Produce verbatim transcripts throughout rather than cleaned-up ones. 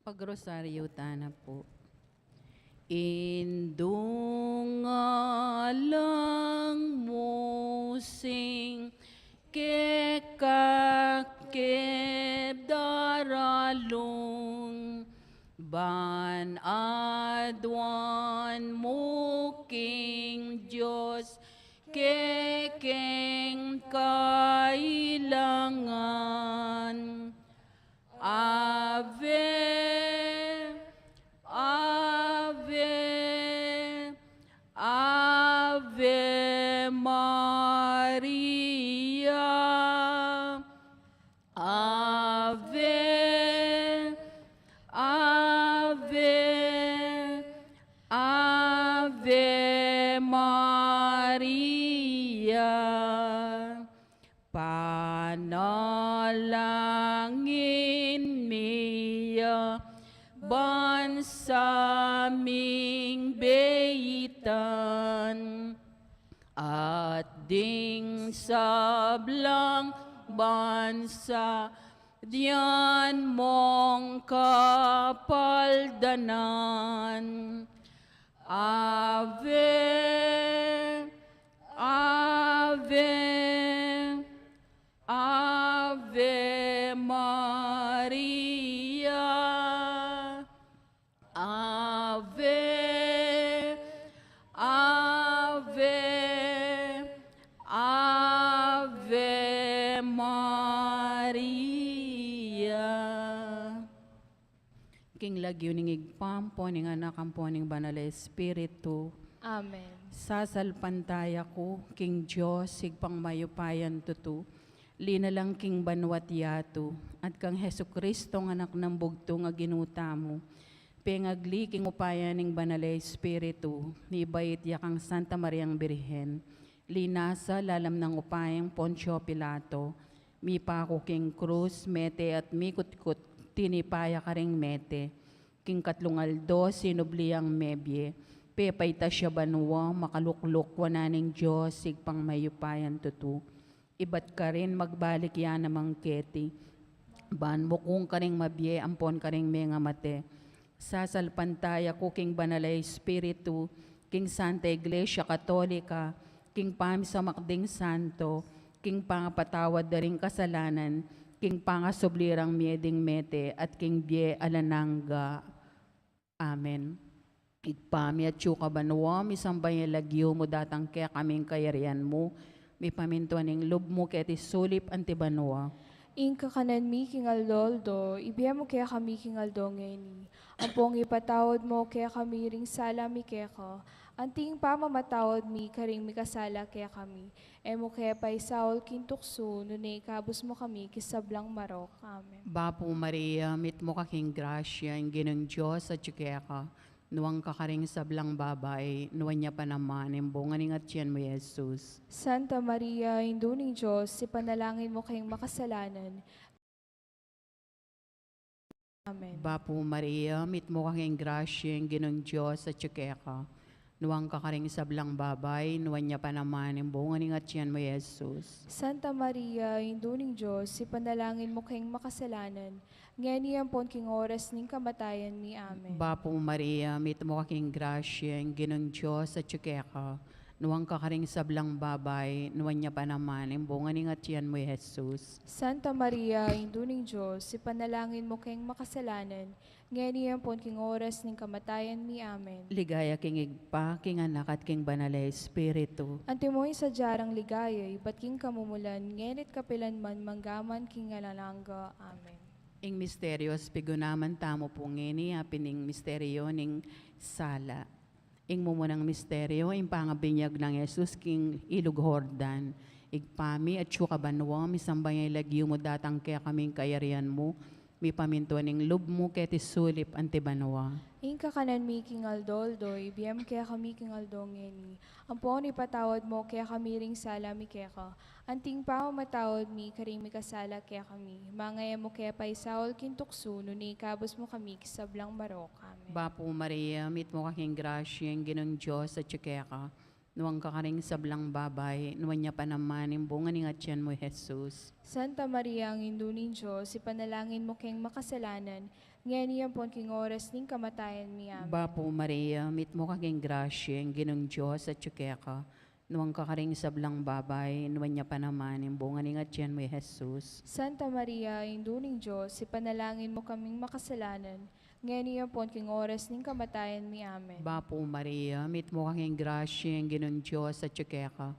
Pag-rosaryo tana pu. Indung alang musing keka ke daralung, ban aduan mu king Dios kekeng kailangan. Ave, Ave, Ave Maria. Ave, Ave, Ave Maria. Panalangin mi ya ban sa ming beitan, at ding sablang bansa dian mong kapaldanan. Ave, Ave, Ave Maria. Ave, Ave, Ave Maria. King lagyu ning Ibpa, ampo ning Anak, ampo ning Banal a Espiritu. Amen. Sasalpantaya ku king Dios, Ibpang mayupayang tutu, linalang king banua't yatu, at kang Jesucristo, Anak nang bugtung a Ginu tamu, pengagli king upaya ning Banal a Espiritu, ibait ya kang Santa Mariang Birhen, linasa lalam nang upayang Poncio Pilato, mipaku king krus, mete at mikutkut, tinipa ya karing mete, king katlung aldo sinubli yang mebie, pepaitas ya banua, makalukluk wanan ning Dios, Ibpang mayupayang tutu. Ibat karin magbalik ya naman keti, ban mukung karing mabie ampon karing mengamate. Sasalpantaya ku king Banal a Espiritu, king Santa Iglesia Katolika, king pamisamak ding santo, king pangapatawad da ring kasalanan, king pangasubli rang mie ding mete, at king bie alang angga. Amen. Ibpa mi, atsu ka banua, misamban ya ing lagyu mu, datang kekami ing kayarian mu, mipamintuan ing lub mu keti sulip anti banua. Ing kakanan mi king aldo-aldo, ibie mu kekami king aldo ngeni. Ampong ipatawad mu kekami ring sala mi keka, anti ing pamamatawad mi karing mikasala kekami. E mu ke paisaul king tuksu, nune ikabus mu kami king sablang marok. Amen. Bapu Maria, mitmu ka king grasya, ing Ginung Dios atyu keka. Nuan ka karing sablang babai, nuan ya pa naman ing bunga ning atian mu, Jesus. Santa Maria, Indu ning Dios, ipanalangin mu keng makasalanan. Amen. Bapu Maria, mitmu ka king grasya, ing Ginung Dios atyu keka. Nuan ka karing sablang babai, nuan ya pa naman ing bunga ning atian mu, Jesus. Santa Maria, Indu ning Dios, ipanalangin mu keng makasalanan, ngeni ampon king oras ning kamatayan mi. Amen. Bapu Maria, mitmu ka king grasya, ing Ginung Dios atyu keka. Nuan ka karing sablang babai, nuan ya pa naman ing bunga ning atian mu, Jesus. Santa Maria, Indu ning Dios, ipanalangin mu keng makasalanan, ngeni ampon king oras ning kamatayan mi. Amen. Ligaya king Ibpa, king Anak, at king Banal a Espiritu. Antimo ing sadya rang ligaya, ibat king kamumulan, ngeni't kapilan man, manggaman king alang angga. Amen. Ing misteryus pigunaman tamu pu ngeni, apin ing misteryu ning sala. Ing mumunang misteryu, ing pangabinyag nang Jesus king ilug Jordan. Ibpa mi, atsu ka banua, misamban ya ing lagyu mu, datang kekami ing kayarian mu, mipamintuan ing lub mu keti sulip anti banua. Ing kakanan mi king aldo-aldo, ibie mu kekami king aldo ngeni. Ampon ipatawad mu kekami ring sala mi keka, anti ing pamamatawad mi karing mikasala kekami. Manga e mu ke paisaul king tuksu, nune ikabus mu kami king sablang marok. Amen. Bapu Maria, mitmu ka king grasya, ing Ginung Dios atyu keka. nuan ka karing sablang babai, nuan ya pa naman ing bunga ning atian mu, i Jesus. Santa Maria, Indu ning Dios, ipanalangin mu keng makasalanan, ngeni ampon king oras ning kamatayan mi. Amen. Bapu Maria, mitmu ka king grasya, ing Ginung Dios atyu keka. Nuan ka karing sablang babai, nuan ya pa naman ing bunga ning atian mu, i Jesus. Santa Maria, Indu ning Dios, ipanalangin mu kaming makasalanan, ngeni ampon king oras ning kamatayan mi. Amen. Bapu Maria, mitmu ka king grasya, ing Ginung Dios atyu keka.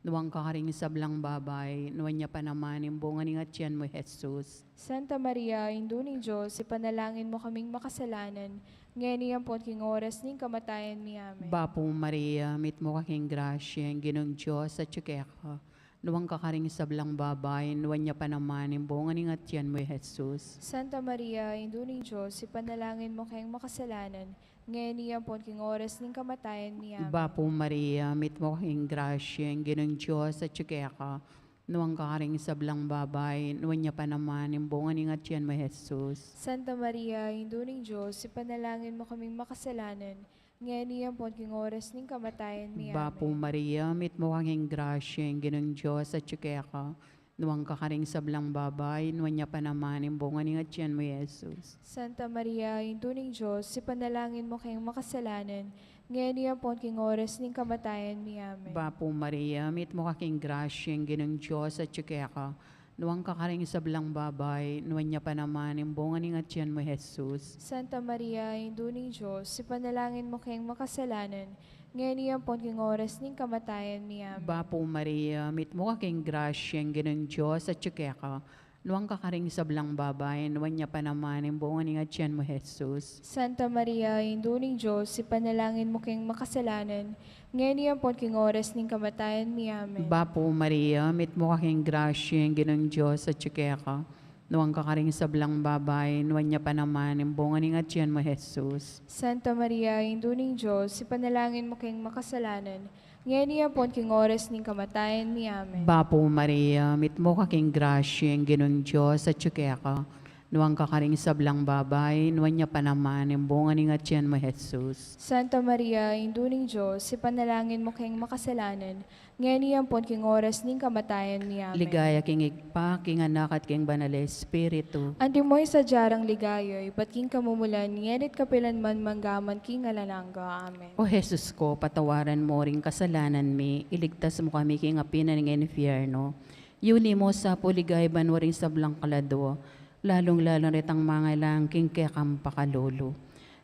Nuan ka karing sablang babai, nuan ya pa naman ing bunga ning atian mu, i Jesus. Santa Maria, Indu ning Dios, ipanalangin mu kaming makasalanan, ngeni ampon king oras ning kamatayan mi. Amen. Bapu Maria, mitmu ka king grasya, ing Ginung Dios atyu keka. Nuan ka karing sablang babai, nuan ya pa naman ing bunga ning atian mu, i Jesus. Santa Maria, Indu ning Dios, ipanalangin mu keng makasalanan, ngeni ampon king oras ning kamatayan mi. Amen. Bapu Maria, mitmu ka king grasya, ing Ginung Dios atyu keka. Nuan ka karing sablang babai, nuan ya pa naman ing bunga ning atian mu, i Jesus. Santa Maria, Indu ning Dios, ipanalangin mu kaming makasalanan, ngeni ampon king oras ning kamatayan mi. Bapu Amen. Maria, mitmu ka king grasya, ing Ginung Dios atyu keka. Nuan ka karing sablang babai, nuan ya pa naman ing bunga ning atian mu, i Jesus. Santa Maria, Indu ning Dios, ipanalangin mu keng makasalanan, ngeni ampon king oras ning kamatayan mi. Amen. Bapu Maria, mitmu ka king grasya, ing Ginung Dios atyu keka. Nuan ka karing sablang babai, nuan ya pa naman ing bunga ning atian mu, i Jesus. Santa Maria, Indu ning Dios, ipanalangin mu keng makasalanan, ngeni ampon king oras ning kamatayan mi. Amen. Bapu Maria, mitmu ka king grasya, ing Ginung Dios atyu keka. Nuan ka karing sablang babai, nuan ya pa naman ing bunga ning atian mu, i Jesus. Santa Maria, Indu ning Dios, ipanalangin mu keng makasalanan, ngeni ampon king oras ning kamatayan mi. Amen. Bapu Maria, mitmu ka king grasya, ing Ginung Dios atyu keka. Nuan ka karing sablang babai, nuan ya pa naman ing bunga ning atian mu, i Jesus. Santa Maria, Indu ning Dios, ipanalangin mu keng makasalanan, ngeni ampon king oras ning kamatayan mi. Amen. Bapu Maria, mitmu ka king grasya, ing Ginung Dios atyu keka. Nuan ka karing sablang babai, nuan ya pa naman ing bunga ning atian mu, i Jesus. Santa Maria, Indu ning Dios, ipanalangin mu keng makasalanan, ngeni ampon king oras ning kamatayan mi. Amen. Ligaya king Ibpa, king Anak, at king Banal a Espiritu. Antimo ing sadya rang ligaya, ibat king kamumulan, ngeni't kapilan man, manggaman king alang angga. Amen. O Jesus ko, patawaran mu ring kasalanan mi, iligtas mu kami king api na ning infierno. Iuli mu sa puriga ing banua ring sablang kaladua, lalung-lalu na retang mangailangan king kekang pakalulu.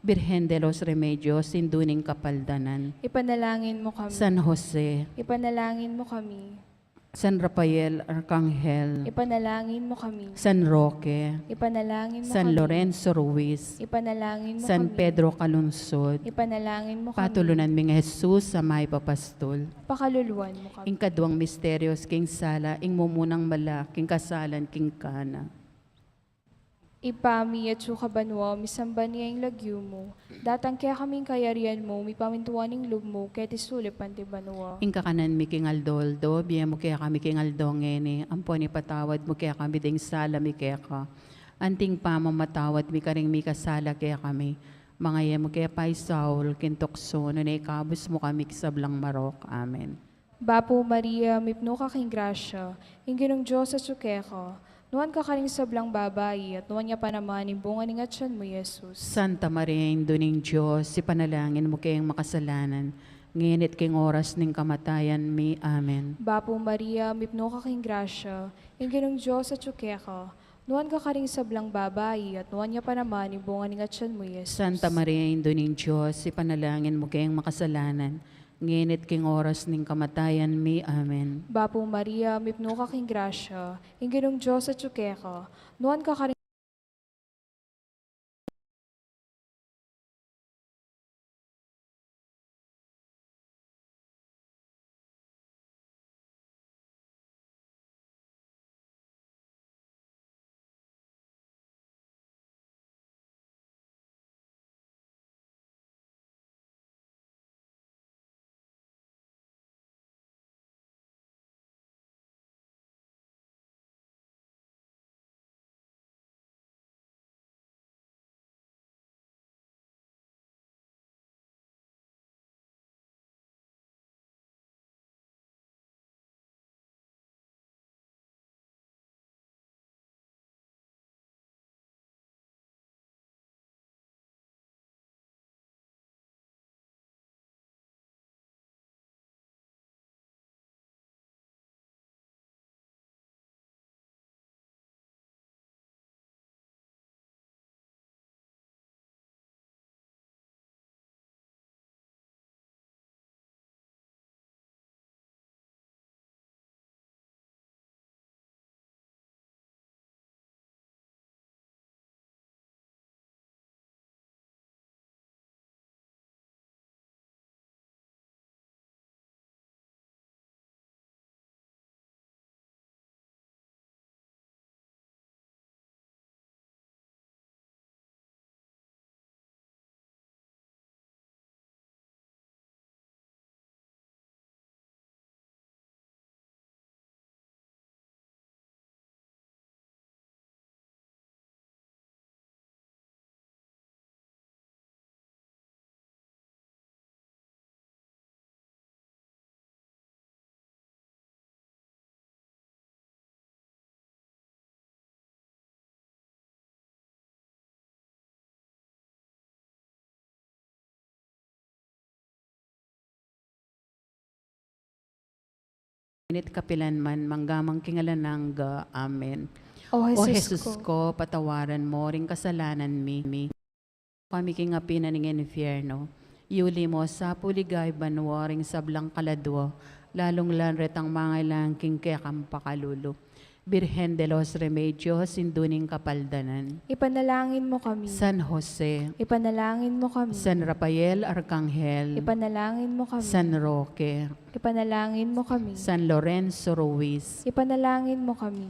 Birhen de los Remedios, Indu ning Kapaldanan. Ipanalangin mu kami. San Jose. Ipanalangin mu kami. San Rafael Arkanghel. Ipanalangin mu kami. San Roque. Ipanalangin mu kami. San Lorenzo Ruiz. Ipanalangin mu kami. San Pedro Calungsod. Ipanalangin mu kami. Patulunan mi ngang Jesus a mayap a pastul. Pakaluluan mu kami. Ing kaduang misteryos king sala, ing mumunang mala king kasalan king Cana. Ibpa mi, atsu ka banua, misamban ya ing lagyu mu. Datang kekami ing kayarian mu, mipamintuan ing lub mu, keti sulip anti banua. Ing kakanan mi king aldo-aldo, ibie mu kekami king aldo ngeni, ampon ipatawad mu kekami ding sala mi keka. Anti ing pamamatawad mi karing mikasala kekami. Manga e mu ke paisaul king tuksu, nune ikabus mu kami king sablang marok. Amen. Bapu Maria, mipnu ka king grasya, ing Ginung Dios atsu keka, nuan ka karing sablang babai, at nuan ya pa naman ing bunga ning atian mu, Jesus. Santa Maria, Indu ning Dios, ipanalangin mu keng makasalanan, ngeni at king oras ning kamatayan mi. Amen. Bapu Maria, mipnu ka king grasya, ing Ginung Dios atsu keka, nuan ka karing sablang babai, at nuan ya pa naman ing bunga ning atian mu, Jesus. Santa Maria, Indu ning Dios, ipanalangin mu keng makasalanan, ngeni at king oras ning kamatayan mi. Amen. Bapu Maria, mipnu ka king grasya, ing Ginung Dios atsu keka, nuan ka karing ngeni at kapilan man, mangga man king alang angga. Amen. O O Jesus Jesus ko, ko, patawaran mu ring kasalanan mi, mi. Kami king api na ning infierno. Yuli mu sa pu king banua ring sablang kaladua, lalung-lalu retang mangailangan king kekang pakalulu. Birhen de los Remedios, Indu ning Kapaldanan. Ipanalangin mu kami. San Jose. Ipanalangin mu kami. San Rafael Arkanghel. Ipanalangin mu kami. San Roque. Ipanalangin mu kami. San Lorenzo Ruiz. Ipanalangin mu kami.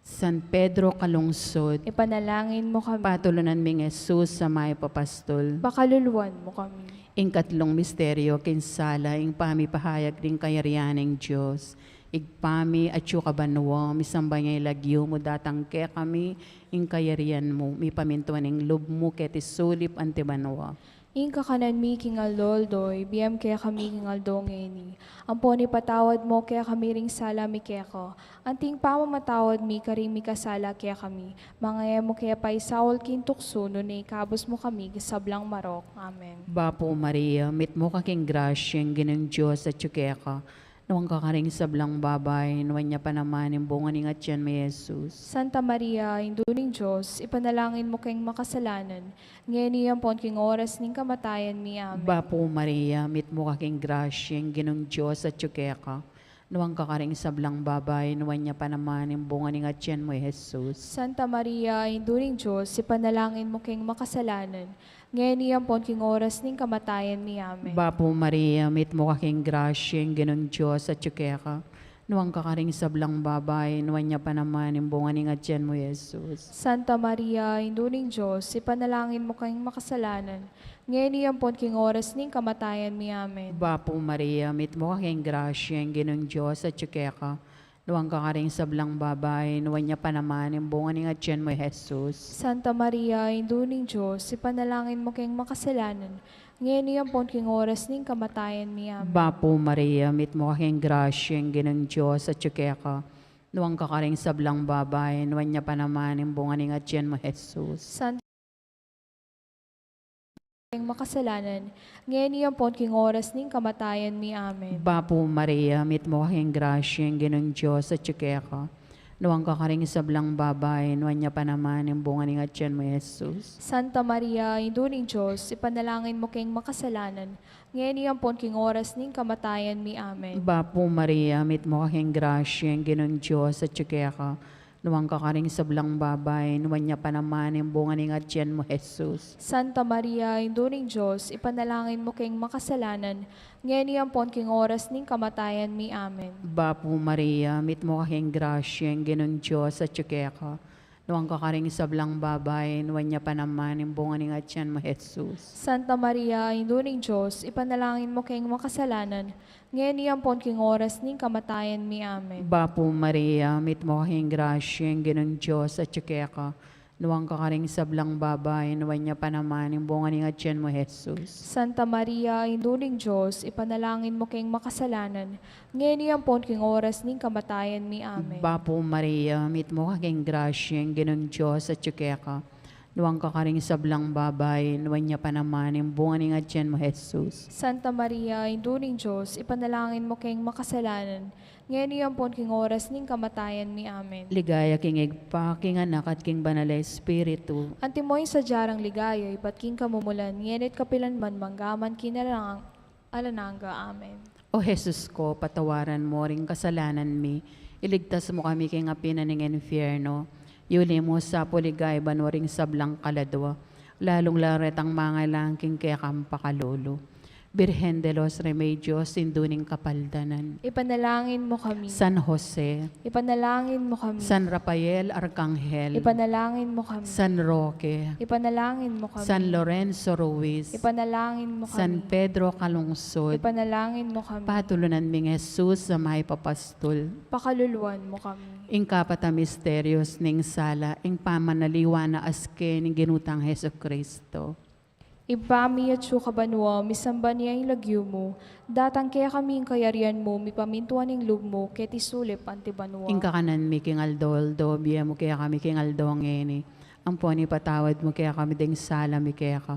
San Pedro Calungsod. Ipanalangin mu kami. Patulunan ming Jesus a mayap a pastul. Pakaluluan mu kami. Ing katlung misteryo king sala, ing pamipahayag ding kayarian ning Dios. Ibpa mi, atsu ka banua, misamban ya ing lagyu mu, datang kekami ing kayarian mu, mipamintuan ing lub mu keti sulip anti banua. Ing kakanan mi king aldo-aldo, ibie mu kekami king aldo ngeni. Ampon ipatawad mu kekami ring sala mi keka, anti ing pamamatawad mi karing mikasala kekami. Manga e mu ke paisaul king tuksu, nune ikabus mu kami king sablang marok. Amen. Bapu Maria, mitmu ka king grasya, ing Ginung Dios atyu keka. Nuan ka karing sablang babai, nuan ya pa naman ing bunga ning atian mu, i Jesus. Santa Maria, Indu ning Dios, ipanalangin mu keng makasalanan, ngeni ampon king oras ning kamatayan mi. Amen. Bapu Maria, mitmu ka king grasya, ing Ginung Dios atyu keka. Nuan ka karing sablang babai, nuan ya pa naman ing bunga ning atian mu, i Jesus. Santa Maria, Indu ning Dios, ipanalangin mu keng makasalanan, ngeni ampon king oras ning kamatayan mi. Amen. Bapu Maria, mitmu ka king grasya, ing Ginung Dios atyu keka. Nuan ka karing sablang babai, nuan ya pa naman ing bunga ning atian mu, i Jesus. Santa Maria, Indu ning Dios, ipanalangin mu keng makasalanan, ngeni ampon king oras ning kamatayan mi. Amen. Bapu Maria, mitmu ka king grasya, ing Ginung Dios atyu keka. Nuan ka karing sablang babai, nuan ya pa naman ing bunga ning atian mu, i Jesus. Santa Maria, Indu ning Dios, ipanalangin mu keng makasalanan, ngeni ampon king oras ning kamatayan mi. Amen. Bapu Maria, mitmu ka king grasya, ing Ginung Dios atyu keka. Nuan ka karing sablang babai, nuan ya pa naman ing bunga ning atian mu, i Jesus. Santa ing makasalanan, ngeni ampon king oras ning kamatayan mi. Amen. Bapu Maria, mitmu ka king grasya, ing Ginung Dios atyu keka. Nuan ka karing sablang babai, nuan ya pa naman ing bunga ning atian mu, i Jesus. Santa Maria, Indu ning Dios, ipanalangin mu keng makasalanan, ngeni ampon king oras ning kamatayan mi. Amen. Bapu Maria, mitmu ka king grasya, ing Ginung Dios atyu keka. Nuan ka karing sablang babai, nuan ya pa naman ing bunga ning atian mu, i Jesus. Santa Maria, Indu ning Dios, ipanalangin mu keng makasalanan, ngeni ampon king oras ning kamatayan mi. Amen. Bapu Maria, mitmu ka king grasya, ing Ginung Dios atyu keka. Nuan ka karing sablang babai, nuan ya pa naman ing bunga ning atian mu, i Jesus. Santa Maria, Indu ning Dios, ipanalangin mu keng makasalanan, ngeni ampon king oras ning kamatayan mi. Amen. Bapu Maria, mitmu ka king grasya, ing Ginung Dios atyu keka. Nuan ka karing sablang babai, nuan ya pa naman ing bunga ning atian mu, i Jesus. Santa Maria, Indu ning Dios, ipanalangin mu keng makasalanan, ngeni ampon king oras ning kamatayan mi. Amen. Bapu Maria, mitmu ka king grasya, ing Ginung Dios atyu keka. Nuan ka karing sablang babai, nuan ya pa naman ing bunga ning atian mu, i Jesus. Santa Maria, Indu ning Dios, ipanalangin mu keng makasalanan, ngeni ampon king oras ning kamatayan mi. Amen. Ligaya king Ibpa, king Anak, at king Banal a Espiritu. Antimo ing sadya rang ligaya, ibat king kamumulan, ngeni at kapilan man, mangga man king alang angga. Amen. O Jesus ko, patawaran mu ring kasalanan mi, iligtas mu kami king api na ning infierno, yuli mu sa pu king banua ring sablang kaladua, lalung-lalu retang mangailangan king kekang pakalulu. Birhen de los Remedios, Indu ning Kapaldanan. Ipanalangin mu kami. San Jose. Ipanalangin mu kami. San Rafael Arkanghel. Ipanalangin mu kami. San Roque. Ipanalangin mu kami. San Lorenzo Ruiz. Ipanalangin mu kami. San Pedro Calungsod. Ipanalangin mu kami. Patulunan ming Jesus a mayap a pastul. Pakaluluan mu kami. Ing kapat a misteryos ning sala, ing pamanaliwan na aske ning Ginu tang Jesucristo. Ibpa mi, atsu ka banua, misamban ya ing lagyu mu, datang kekami ing kayarian mu, mipamintuan ing lub mu keti sulip anti banua. Ing kakanan mi king aldo-aldo, ibie mu kekami king aldo ngeni. Ampon ipatawad mu kekami ding sala mi keka,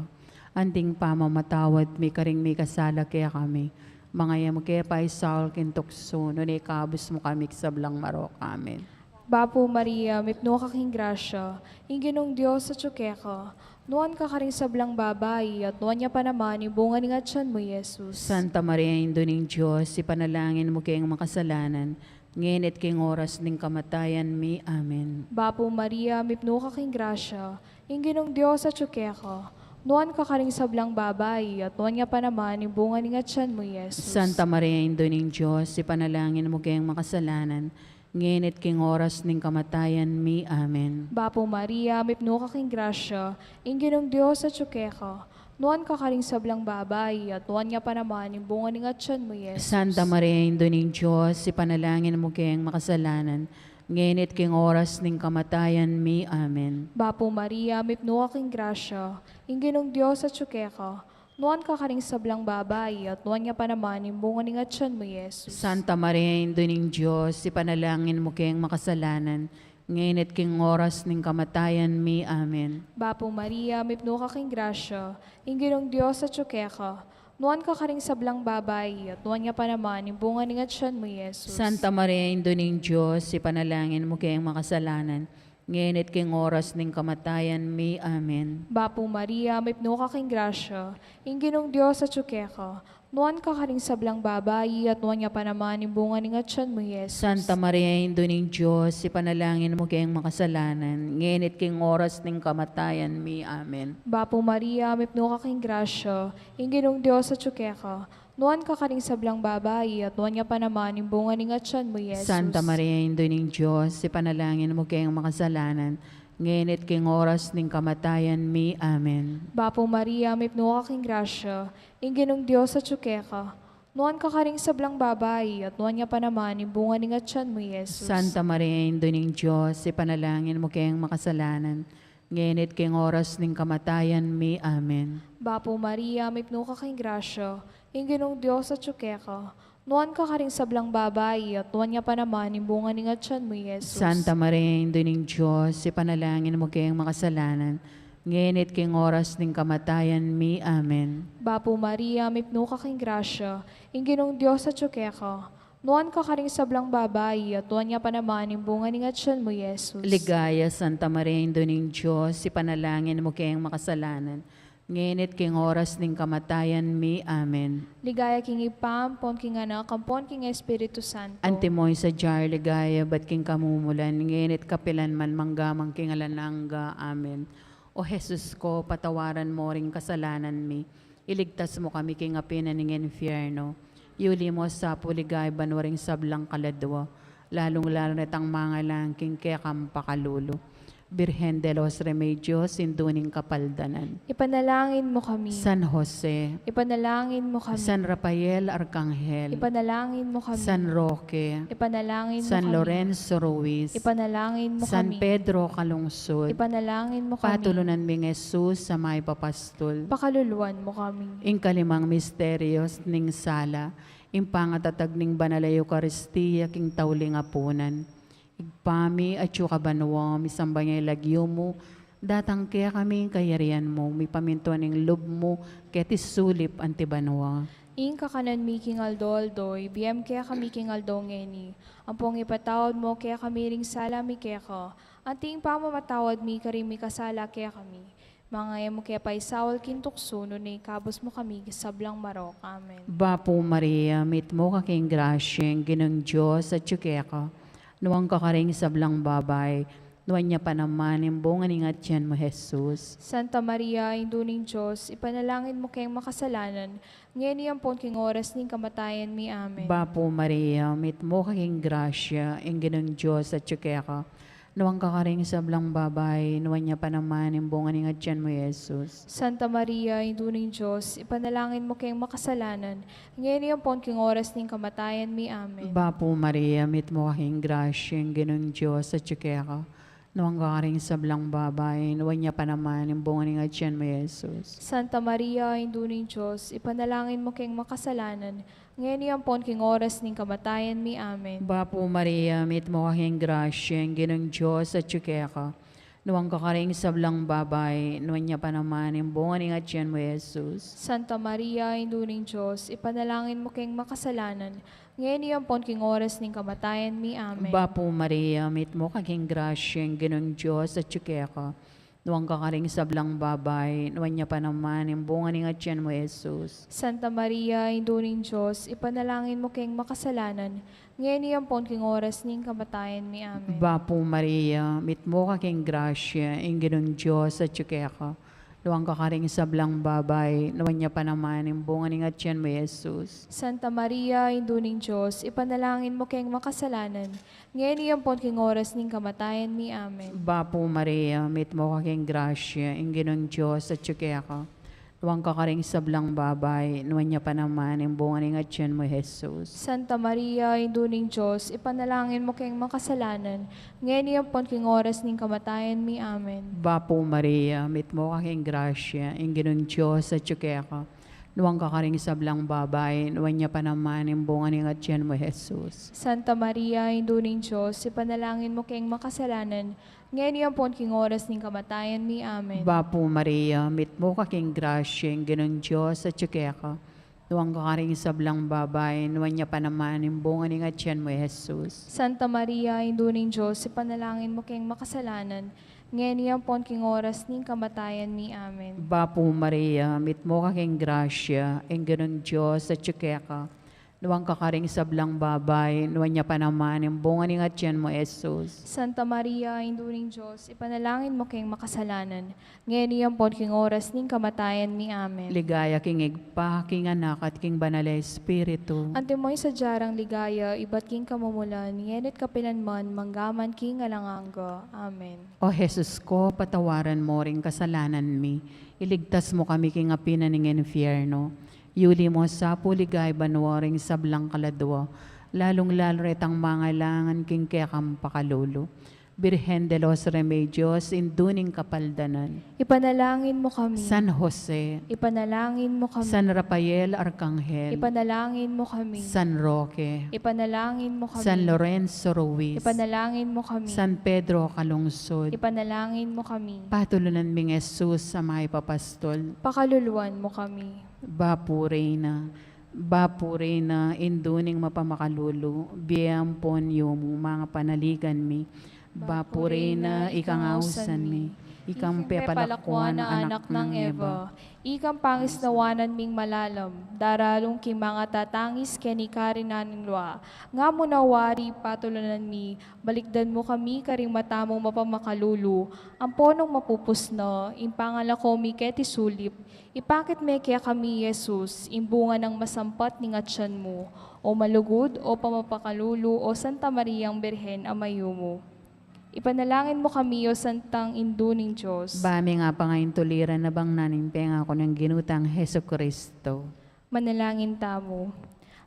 anti ing pamamatawad mi karing mikasala kekami. Mangayam ke paisaul king tuksu, nune ikabus mu kami king sablang marok. Amen. Bapu Maria, mipnu ka king grasya, ing Ginung Dios atyu keka, nuan ka karing sablang babai, at nuan ya pa naman ing bunga ning atyan mu, Jesus. Santa Maria, Indu ning Dios, ipanalangin mu keng makasalanan, ngeni at king oras ning kamatayan mi. Amen. Bapu Maria, mipnu ka king grasya, ing Ginung Dios atyu keka, nuan ka karing sablang babai, at nuan ya pa naman ing bunga ning atyan mu, Jesus. Santa Maria, Indu ning Dios, ipanalangin mu keng makasalanan, ngeni at king oras ning kamatayan mi. Amen. Bapu Maria, mipnu ka king grasya, ing Ginung Dios atyu keka, nuan ka karing sablang babai, at nuan ya pa naman ing bunga ning atyan mu, Jesus. Santa Maria, Indu ning Dios, ipanalangin mu keng makasalanan, ngeni at king oras ning kamatayan mi. Amen. Bapu Maria, mipnu ka king grasya, ing Ginung Dios atyu keka, nuan ka karing sablang babai, at nuan ya pa naman ing bunga ning atyan mu, Jesus. Santa Maria, Indu ning Dios, ipanalangin mu keng makasalanan, ngeni at king oras ning kamatayan mi. Amen. Bapu Maria, mipnu ka king grasya, ing Ginung Dios atyu keka, nuan ka karing sablang babai, at nuan ya pa naman ing bunga ning atyan mu, Jesus. Santa Maria, Indu ning Dios, ipanalangin mu keng makasalanan, ngeni at king oras ning kamatayan mi. Amen. Bapu Maria, mipnu ka king grasya, ing Ginung Dios atyu keka, nuan ka karing sablang babai, at nuan ya pa naman ing bunga ning atyan mu, Jesus. Santa Maria, Indu ning Dios, ipanalangin mu keng makasalanan, ngeni at king oras ning kamatayan mi. Amen. Bapu Maria, mipnu ka king grasya, ing Ginung Dios atyu keka, nuan ka karing sablang babai, at nuan ya pa naman ing bunga ning atyan mu, Jesus. Santa Maria, Indu ning Dios, ipanalangin mu keng makasalanan, ngeni at king oras ning kamatayan mi. Amen. Bapu Maria, mipnu ka king grasya, ing Ginung Dios atyu keka, nuan ka karing sablang babai, at nuan ya pa naman ing bunga ning atyan mu, Jesus. Santa Maria, Indu ning Dios, ipanalangin mu keng makasalanan, ngeni at king oras ning kamatayan mi. Amen. Bapu Maria, mipnu ka king grasya, ing Ginung Dios atyu keka, nuan ka karing sablang babai, at nuan ya pa naman ing bunga ning atyan mu, Jesus. Santa Maria, Indu ning Dios, ipanalangin mu keng makasalanan, ngeni at king oras ning kamatayan mi. Amen. Bapu Maria, mipnu ka king grasya, ing Ginung Dios atyu keka, nuan ka karing sablang babai, at nuan ya pa naman ing bunga ning atyan mu, Jesus. Ligaya, Santa Maria, Indu ning Dios, ipanalangin mu keng makasalanan, ngeni at king oras ning kamatayan mi. Amen. Ligaya king Ibpa, ampon king Anak, ampon king Espiritu Santo. Antimo ing sadya a ligaya ibat king kamumulan, ngeni at kapilan man, mangga man king alang angga. Amen. O Jesus ko, patawaran mo ring kasalanan mi, iligtas mo kami king api na ning infierno, yuli mo sa pu king ligaya banua ring sablang kaladua, lalung-lalu na itang mangailangan king kekang pakalulu. Birhen de los Remedios, Indu ning Kapaldanan. Ipanalangin mo kami. San Jose. Ipanalangin mo kami. San Rafael Arkanghel. Ipanalangin mo kami. San Roque. Ipanalangin mo kami. San Lorenzo Ruiz. Ipanalangin mo kami. San Pedro Calungsod. Ipanalangin mo kami. Patulunan ming Jesus a maipapastul. Pakaluluan mo kami. Ing kalimang misteryos ning sala, ing pangatatag ning Banal a Eukaristia king tauling apunan. Ibpa mi, atsu ka banua, misamban ya ing lagyu mu, datang kekami ing kayarian mu, mipamintuan ing lub mu keti sulip anti banua. Ing kakanan mi king aldo-aldo, ibie mu kekami king aldo ngeni, ampon ipatawad mu kekami ring sala mi keka, anti ing pamamatawad mi karing mikasala kekami. Manga e mu ke paisaul king tuksu, nune ikabus mu kami king sablang marok. Amen. Bapu Maria, mitmu ka king grasya, ing Ginung Dios atyu keka. Nuan ka karing sablang babai, nuan ya pa naman ing bunga ning atyan mu, Jesus. Santa Maria, Indu ning Dios, ipanalangin mu keng makasalanan, ngeni ampon king oras ning kamatayan mi. Amen. Bapu Maria, mitmu ka king grasya, ing Ginung Dios atyu keka. Nuan ka karing sablang babai, nuan ya pa naman ing bunga ning atyan mu, Jesus. Santa Maria, Indu ning Dios, ipanalangin mu keng makasalanan, ngeni ampon king oras ning kamatayan mi. Amen. Bapu Maria, mitmu ka king grasya, ing Ginung Dios atyu keka. Nuan ka karing sablang babai, nuan ya pa naman ing bunga ning atyan mu, Jesus. Santa Maria, Indu ning Dios, ipanalangin mu keng makasalanan, ngeni ampon king oras ning kamatayan mi. Amen. Bapu Maria, mitmu ka king grasya, ing Ginung Dios atyu keka. Nuan ka karing sablang babai, nuan ya pa naman ing bunga ning atian mu, Jesus. Santa Maria, Indu ning Dios, ipanalangin mu keng makasalanan, ngeni ampon king oras ning kamatayan mi. Amen. Bapu Maria, mitmu ka king grasya, ing Ginung Dios atyu keka. Nuan ka karing sablang babai, nuan ya pa naman ing bunga ning atian mu, Jesus. Santa Maria, Indu ning Dios, ipanalangin mu keng makasalanan, ngeni ampon king oras ning kamatayan mi. Amen. Bapu Maria, mitmu ka king grasya, ing Ginung Dios atyu keka. Nuan ka karing sablang babai, nuan ya pa naman ing bunga ning atian mu, Jesus. Santa Maria, Indu ning Dios, ipanalangin mu keng makasalanan, ngeni ampon king oras ning kamatayan mi. Amen. Bapu Maria, mitmu ka king grasya, ing Ginung Dios atyu keka. Nuan ka karing sablang babai, nuan ya pa naman ing bunga ning atian mu, Jesus. Santa Maria, Indu ning Dios, ipanalangin mu keng makasalanan, ngeni ampon king oras ning kamatayan mi. Amen. Bapu Maria, mitmu ka king grasya, ing Ginung Dios atyu keka. Nuan ka karing sablang babai, nuan ya pa naman ing bunga ning atian mu, Jesus. Santa Maria, Indu ning Dios, ipanalangin mu keng makasalanan, ngeni ampon king oras ning kamatayan mi. Amen. Bapu Maria, mitmu ka king grasya, ing Ginung Dios atyu keka. Nuan ka karing sablang babai, nuan ya pa naman ing bunga ning atian mu, Jesus. Santa Maria, Indu ning Dios, ipanalangin mu keng makasalanan, ngeni ampon king oras ning kamatayan mi. Amen. Bapu Maria, mitmu ka king grasya, ing Ginung Dios atyu keka. Nuan ka karing sablang babai, nuan ya pa naman ing bunga ning atian mu, Jesus. Santa Maria, Indu ning Dios, ipanalangin mu keng makasalanan, ngeni ampon king oras ning kamatayan mi. Amen. Ligaya king Ibpa, king Anak, at king Banal a Espiritu. Antimo ing sadya rang ligaya ibat king kamumulan, ngeni't kapilan man, mangga man king alang angga. Amen. O Jesus ko, patawaran mu ring kasalanan mi, iligtas mu kami king api na ning infierno, yuli mu sa pu king banua ring sablang kaladua, lalung-lalu retang mangailangan king kekang pakalulu. Birhen de los Remedios, Indu ning Kapaldanan. Ipanalangin mu kami. San Jose. Ipanalangin mu kami. San Rafael Arkanghel. Ipanalangin mu kami. San Roque. Ipanalangin mu kami. San Lorenzo Ruiz. Ipanalangin mu kami. San Pedro Calungsod. Ipanalangin mu kami. Patulunan ming Jesus a mayap a pastol. Pakaluluan mu kami. Bapu Reyna. Bapu Reyna, Indu ning mapamakalulu, bie ampon yumu, manga panaligan mi. Bapu Reyna, ikang ausan mi, ikang pepalakuan a anak nang Eva, ikang pangisnawanan ming malalam, daralung king manga tatangis keni karin na ning lua. Nga mu na wari, patulunan mi, balikdan mu kami karing mata mung mapamakalulu, ampo nung mapupus na ing pangalako mi keti sulip, ipakit me kekami i Jesus, ing bunga nang masampat ning atian mu, o malugud, o pamapakalulu, o Santa Mariang Birhen a mayumu. Ipanalangin mu kami, o Santang Indu ning Dios. Ba ming apangaintuliran na bang naning pengaku nang Ginu tang Jesucristo. Manalangin tamu.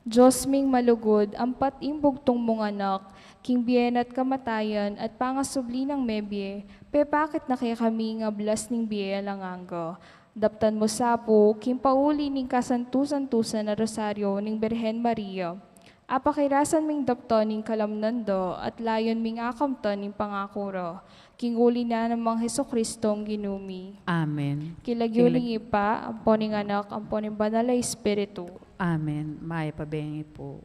Dios ming malugud, ampat ing bugtung mung Anak, king bie na at kamatayan at pangasubli nang mebie, pepakit na kekami ing ablas ning bie alang angga. Daptan mu sa pu, king pauli ning kasantu-santusan a Rosario ning Birhen Maria, apakirasan ming daptan ing kalamnan da at layun ming akamtan ing pangaku ra. King uli na nang Jesucristong Ginu mi. Amen. King lagyu ning Ibpa, ampo ning Anak, ampo ning Banal a Espiritu. Amen. Mayap a bengi pu.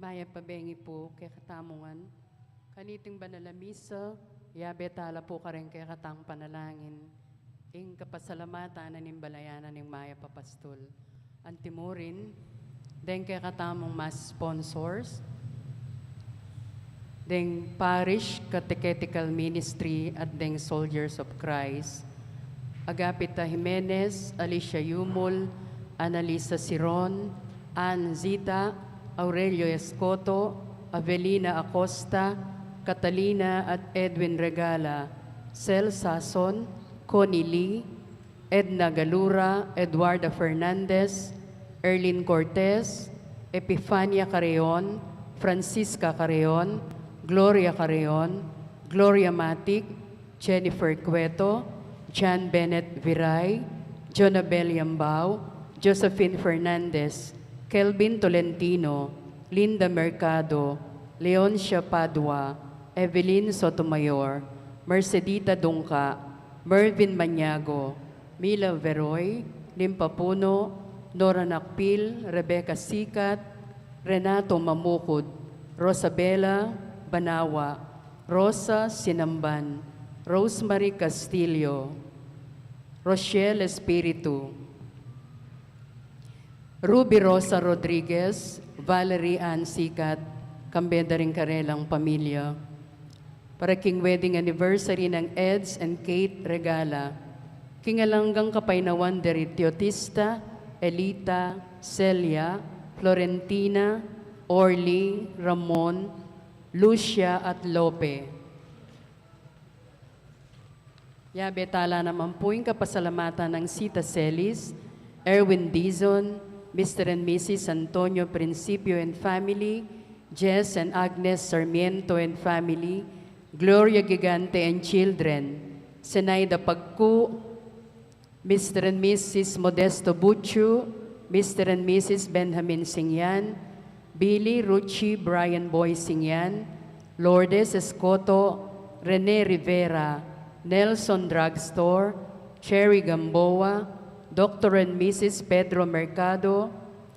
Mayap a bengi pu kekatamu ngan. Kaniting banal a misa, yabe tala pu kareng kekatang panalangin ing kapasalamatan na ning balayan na ning Mayap a Pastul. Antimurin, deng kekatamung Mass sponsors, deng Parish Catechetical Ministry at deng Soldiers of Christ, Agapita Jimenez, Alicia Yumul, Annalisa Siron, Ann Zita, Aurelio Escoto, Avelina Acosta, Catalina at Edwin Regala, Cel Sason, Connie Lee, Edna Galura, Eduarda Fernandez, Erlin Cortez, Epifania Carreon, Francisca Carreon, Gloria Carreon, Gloria Matic, Jennifer Cueto, John Bennett Viray, Jonabel Yambao, Josephine Fernandez, Kelvin Tolentino, Linda Mercado, Leoncia Padua, Evelyn Sotomayor, Mercedita Dungca, Mervin Maniago, Mila Veroy, Limpa Puno, Nora Nakpil, Rebecca Sikat, Renato Mamukud, Rosabela Banawa, Rosa Sinamban, Rosemary Castillo, Rochelle Espiritu, Ruby Rosa Rodriguez, Valerie Ann Sikat, kambe da ring karelang pamilya. Para king wedding anniversary nang Eds and Kate Regala, king alang anggang kapaynawan da ri Teotista, Elita, Celia, Florentina, Orly, Ramon, Lucia at Lope. Yabe tala naman pu ing kapasalamatan nang Sita Celis, Erwin Dizon, Mister and Missus Antonio Principio and family, Jess and Agnes Sarmiento and family, Gloria Gigante and children, Zenaida Pagku, Mister and Missus Modesto Buchu, Mister and Missus Benjamin Singyan, Billy, Ruchi, Brian Boy Singyan, Lourdes Escoto, Rene Rivera, Nelson Drugstore, Cherry Gamboa, Doctor and Missus Pedro Mercado,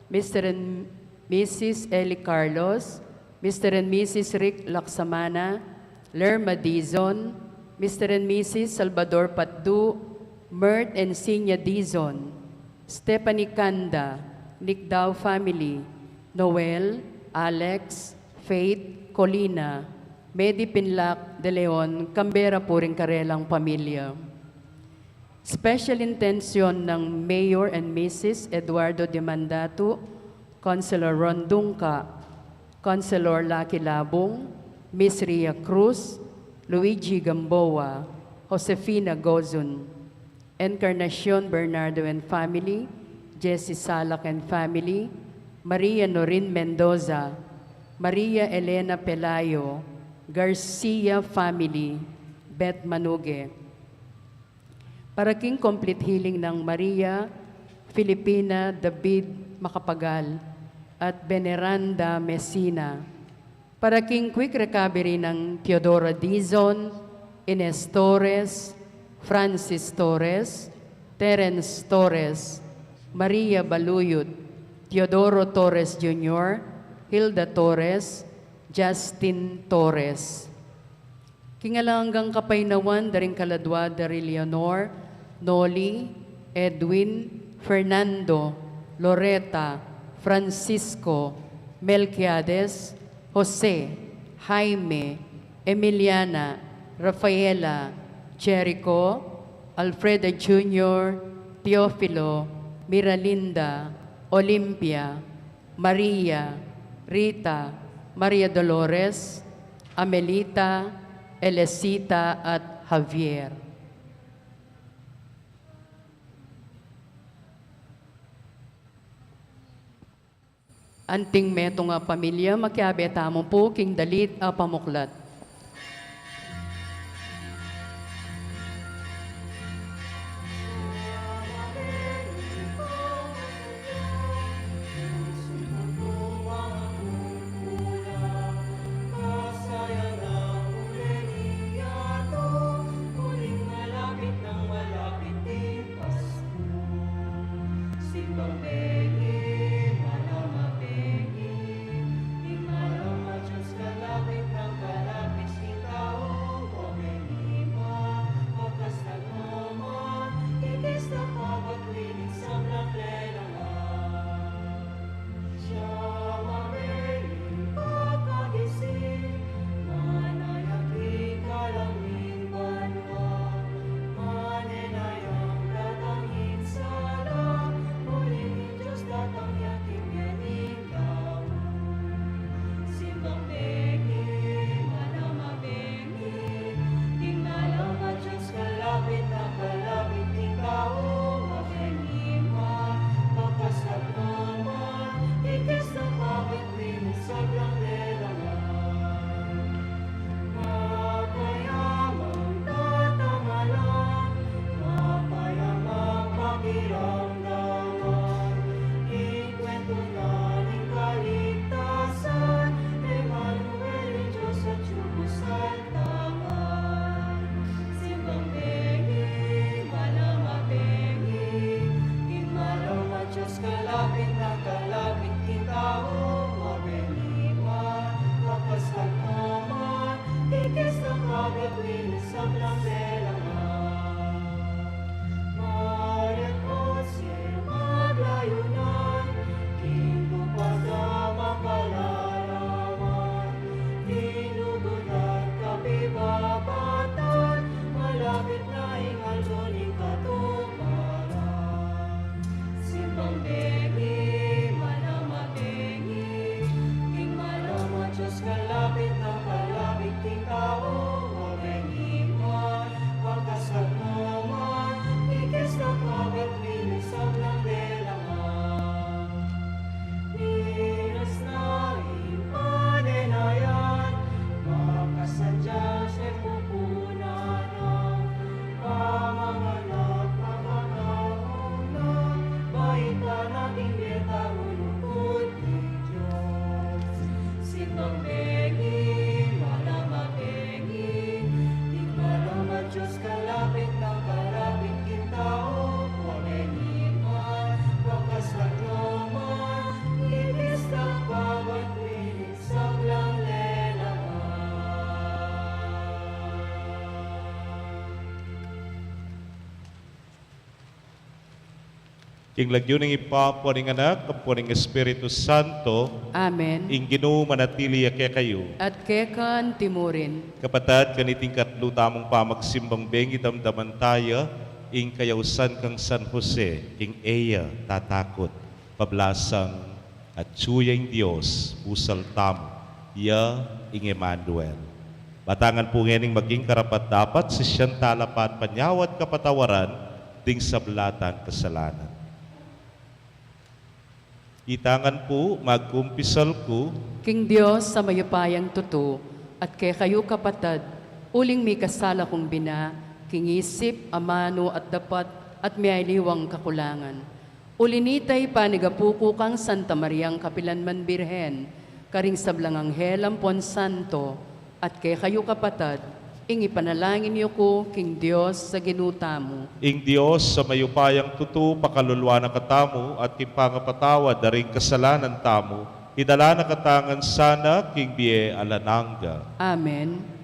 Mister and Missus Eli Carlos, Mister and Missus Rick Laksamana, Lerma Dizon, Mister and Missus Salvador Patdu, Mert and Sinya Dizon, Stephanie Canda, Nicdao family, Noel, Alex, Faith, Colina, Medi Pinlac de Leon, kambe ra pu ring karelang pamilya. Special intention nang Mayor and Missus Eduardo Demandatu, Councilor Ron Dungca, Councilor Lucky Labung, Miss Ria Cruz, Luigi Gamboa, Josefina Gozun, Encarnacion Bernardo and family, Jesse Salak and family, Maria Norin Mendoza, Maria Elena Pelayo, Garcia family, Beth Manuge. Para king complete healing nang Maria Filipina David Macapagal at Veneranda Messina. Para king quick recovery nang Teodora Dizon, Ines Torres, Francis Torres, Terence Torres, Maria Baluyut, Teodoro Torres Junior, Hilda Torres, Justin Torres. King alang anggang kapaynawan da ring kaladua da ri Leonor, Noli, Edwin, Fernando, Loreta, Francisco, Melquiades, Jose, Jaime, Emiliana, Rafaela, Jericho, Alfreda Junior, Teofilo, Miralinda, Olympia, Maria, Rita, Maria Dolores, Amelita, Elecita at Javier. Anting metung a pamilya, makiabe tamu pu king dalit a pamuklat. King lagyu ning Ibpa, ampo ning Anak, ampo ning Espiritu Santo. Amen. Ing Ginu manatili ya kekayu. At keka antimurin. Kapatad, kaniting katlu tamung pamagsimbang bengi, damdaman taya ing kayausan kang San Jose, king e ya tatakut, pablasang atyu ya ing Dios busal tamu, ya ing Emmanuel. Batangan pu ngening maging karapat-dapat, sisian tala panyawad kapatawaran ding sabla tang kasalanan. Itangan pu, magkumpisal ku king Dios a mayupayang tutu, at kekayu kapatad, uling mikasala kung bina, king isip, amanu, at dapat, at miyaliwang kakulangan. Uli nita, ipanigapu ku kang Santa Mariang kapilanman Birhen, karing sablang anghel ampon santo, at kekayu kapatad, ing ipanalangin yu ku king Dios a Ginu tamu. Ing Dios a mayupayang tutu, pakaluluan na katamu, at king pangapatawad da ring kasalanan tamu, idala na katamu ngan sana king bie alang angga. Amen.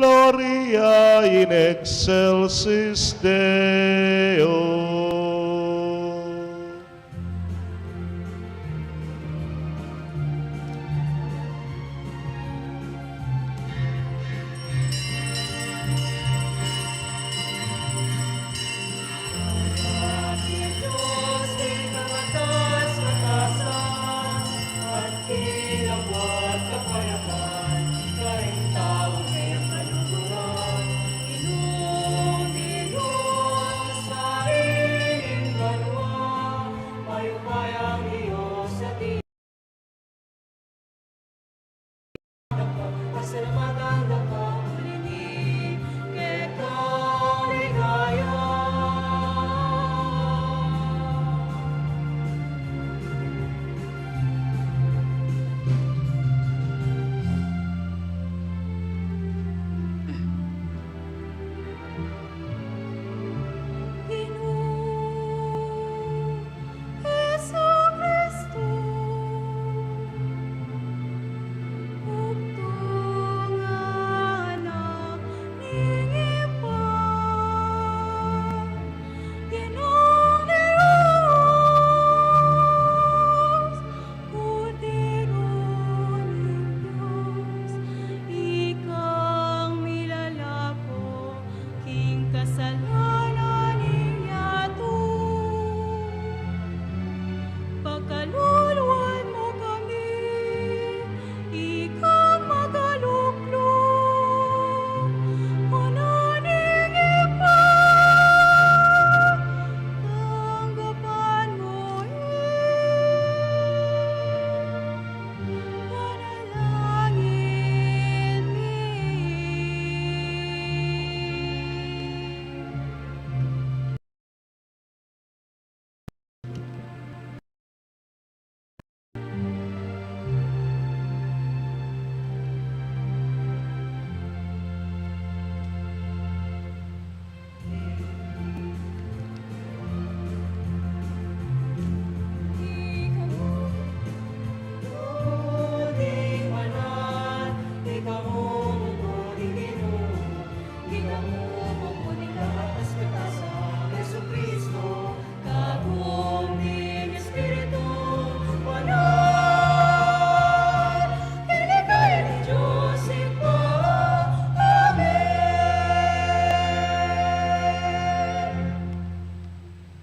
Gloria in excelsis Deo. Kordero ning Dios, ikang milalako king kasalanan ning yatu. Pakaluluan mu kami, ikang magalukluk, o na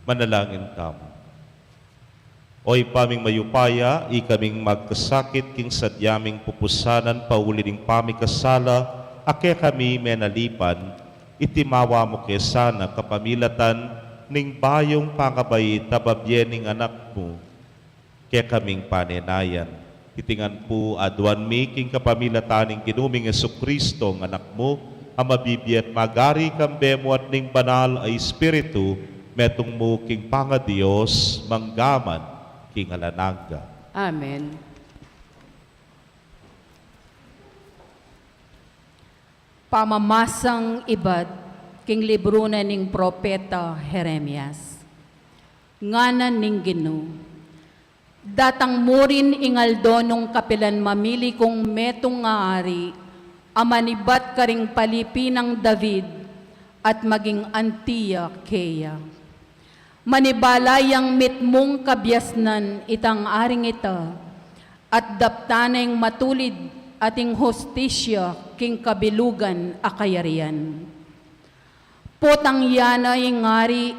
Manalangin tamu. O Ibpa ming mayupaya, ikaming magkasakit king sadya ming pupusanan pauli ning pamikasala a kekami menalipan, itimawa mu ke sana kapamilatan ning bayung pangabait a babie ning Anak mu, kekaming panenayan. Iti ngan pu aduan mi king kapamilatan ning Ginu ming Jesucristo, a Anak mu, a mabibie at magari kambe mu at ning Banal a Espiritu, metung mu king pangaDios, mangga man king alang angga. Amen. Pamamasang ibat king libru na ning propeta Jeremias. Ngana ning Ginu, datang mu rin ing aldo nung kapilan mamili kung metung a ari a manibat karing palipi nang David at maging anti ya keya. Manibala yang mitmung kabiasnan itang aring ita, at daptan na ing matulid at ing hustisya king kabilugan a kayarian. Potang ya na ing ari,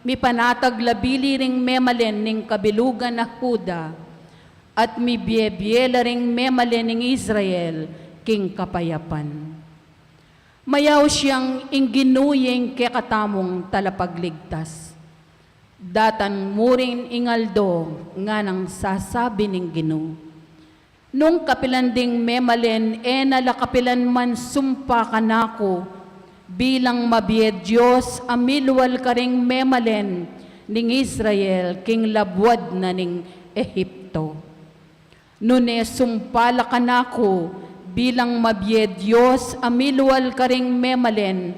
mipanatag la bili ring memalen ning kabilugan a Juda, at mibiebie la ring memalen ning Israel king kapayapan. Mayaus yang ing Ginu ya ing kekatamung talapagligtas. Datang mu rin ing aldo, nganang sasabi ning Ginu, nung kapilan ding memalen e na la kapilan man sumpa kanaku bilang mabie Dios a milual karing memalen ning Israel king labuad na ning Ehipto. Nune sumpa la kanaku bilang mabie Dios a milual karing memalen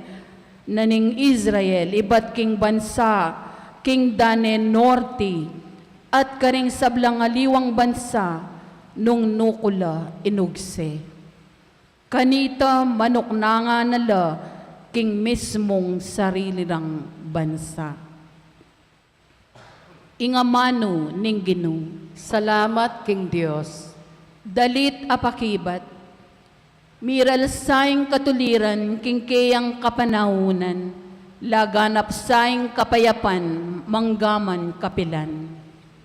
na ning Israel ibat king bansa king dane norte at karing sablang aliwang bansa nung nu ku la inugse. Kanita manuknangan na la king mismung sarili rang bansa. Ing amanu ning Ginu. Salamat king Dios. Dalit a pakibat. Miral sa ing katuliran king keyang kapanaunan, laganap sa ing kapayapan manggaman kapilan.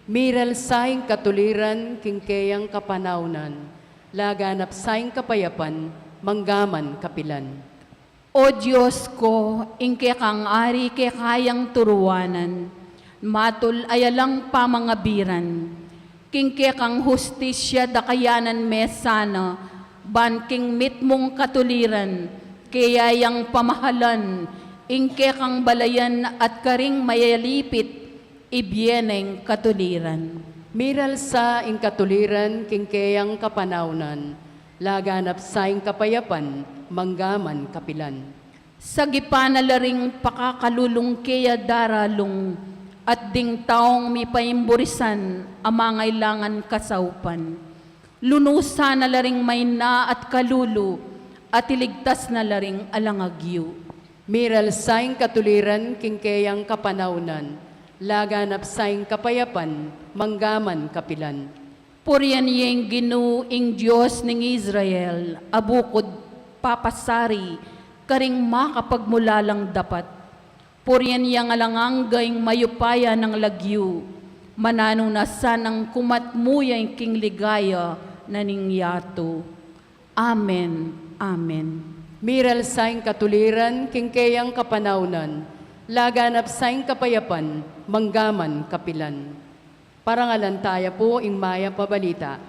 Miral sa ing katuliran king keyang kapanaunan, laganap sa ing kapayapan manggaman kapilan. O Dios ko, ing kekang ari keka yang turuanan, matul a yalang pamangabiran, king kekang hustisya dakayanan me sana, ban king mitmung katuliran, keya yang pamahalan, ing kekang balayan at karing mayalipit, ibie na ing katuliran. Miral sa ing katuliran king keyang kapanaunan, laganap sa ing kapayapan manggaman kapilan. Sagipan na la ring pakakalulung keya daralung, at ding taung mipaimburisan a mangailangan kasaupan. Lunusan na la ring maina at kalulu, at iligtas na la ring alang agyu. Miral sa ing katuliran king keyang kapanaunan, laganap sa ing kapayapan manggaman kapilan. Purian ye ing Ginu ing Dios ning Israel, a bukud papasari karing makapagmulalang dapat. Purian yang alang angga ing mayupaya nang lagyu, mananu na sanang kumatmu ya king ligaya na ning yatu. Amen. Amen. Miral sa ing katuliran king keyang kapanaunan, laganap sa ing kapayapan manggaman kapilan. Parangalan taya pu ing mayap a balita.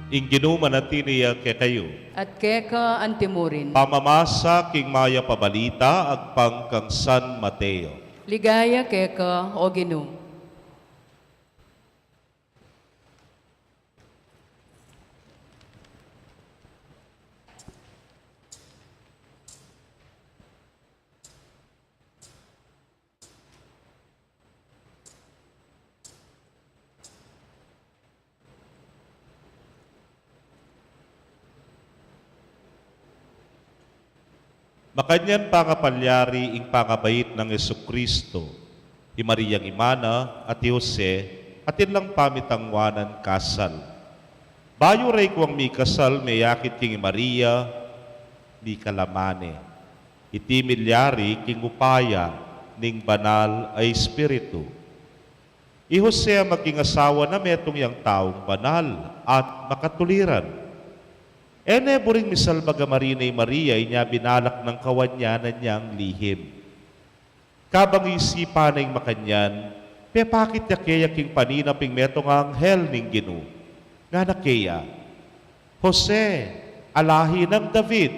Ing Ginu manatili ya kekayu. At keka antimurin. Pamamasa king mayap a balita agpang kang San Mateo. Ligaya keka, O Ginu. Makanyan pangapalyari ing pangabait nang Jesucristo, i Mariang ima na, at i Jose, atin lang pamitangwanan kasal. Bayu reng kuwang mikasal, meyakit king i Maria, mikalamane. Iti milyari king upaya ning Banal a Espiritu. I Jose a maging asawa na metung yang taung banal at makatuliran. E ne buring misalbag a marine i Maria, inya binalak nang kawanyanan yang lihim. Kabang isipan na ing makanyan, pepakit ya keya king paninap ing metung a anghel ning Ginu. Ngana keya, "Jose, a lahi nang David,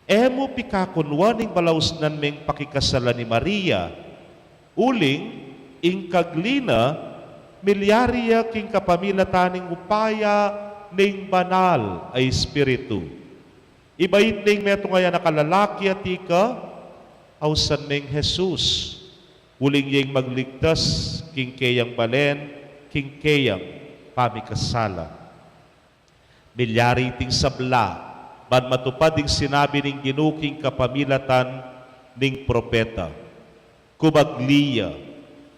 e mu pikakunwan ing balausnan meng pakikasalan i Maria, uling ing kagli na milyari ya king kapamilatan ning upaya ning Banal a Espiritu. Ibait ne ing metung a anak a lalaki at ika, ausan meng Jesus, uling ya ing magligtas king keyang balen, king keyang pamikasala." Milyari iting sabla, ban matupad ing sinabi ning Ginu king kapamilatan ning propeta, "Kumagli ya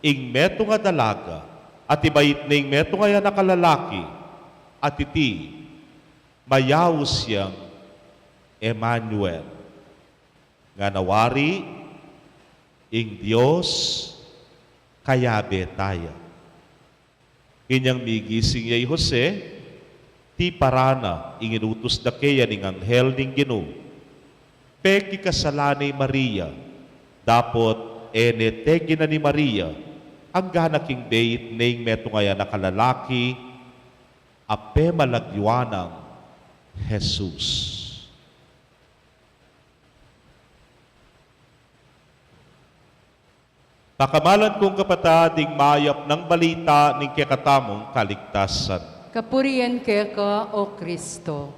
ing metung a dalaga, at ibait ne ing metung a anak a lalaki, at iti, mayaus yang Emmanuel." Ngana wari, ing Dios kayabe taya. Inyang migising ya i Jose, tiparan na ing inutus da keya ning anghel ning Ginu. Pekikasalan ne i Maria, dapot e ne teginan i Maria, anggana king beit ne ing metung a anak a lalaki, a pemalagyuan nang Jesus. Pakamalan kung kapatad, ing mayap nang balita ning kekatamung kaligtasan. Kapurian keka, O Kristo.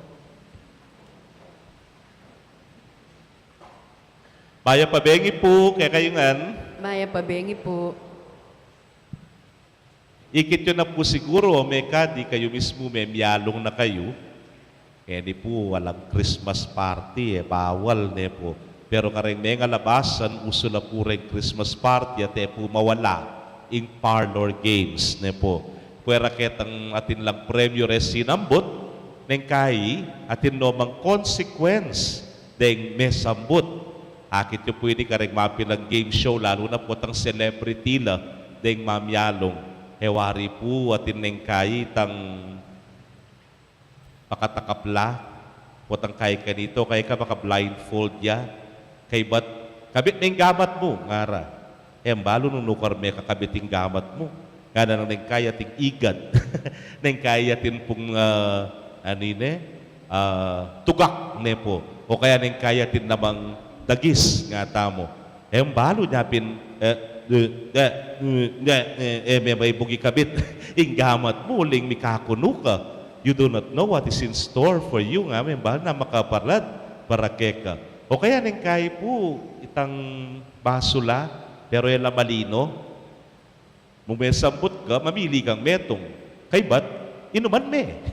Mayap a bengi pu kekayu ngan. Mayap a bengi pu. Ikit yu na pu siguru, o mekad ikayu mismu memialung na kayu. Ngeni pu, walang Christmas party, e, bawal, ne pu. Pero kareng mengalabasan, usu la pu reng Christmas party, at e pu mawala ing parlor games, ne pu. Pwera ketang atin lang premyu reng sinambut, neng kayi, atin no mang consequence deng mesambut. Akit yu pu ini kareng mapilang game show, lalu na potang celebrity la deng mamialung. E wari pu, atin neng kayi itang pakatakap la, potang kayi kanito, kayi ka maka-blindfold ya. Kaybat, "Kabit ne ing gamat mu," ngara. E mu balu nung nukar mekakabit ing gamat mu. Ngana nang neng kayi atin igad. Neng kayi atin pung, ah, anu ini, ah, tugak, ne pu. O kaya neng kayi atin namang dagis, ngatamu. E mu balu nya pin, e, e, e, e, e, me, me, bugi kabit ing gamat mu uling mikakunu ka. You do not know what is in store for you, nga me, balu na makaparad para keka. O kaya neng kayi pu itang basu la, pero e la malino. Mu mesambut ka, mamili kang metung. Kaybat, inuman me.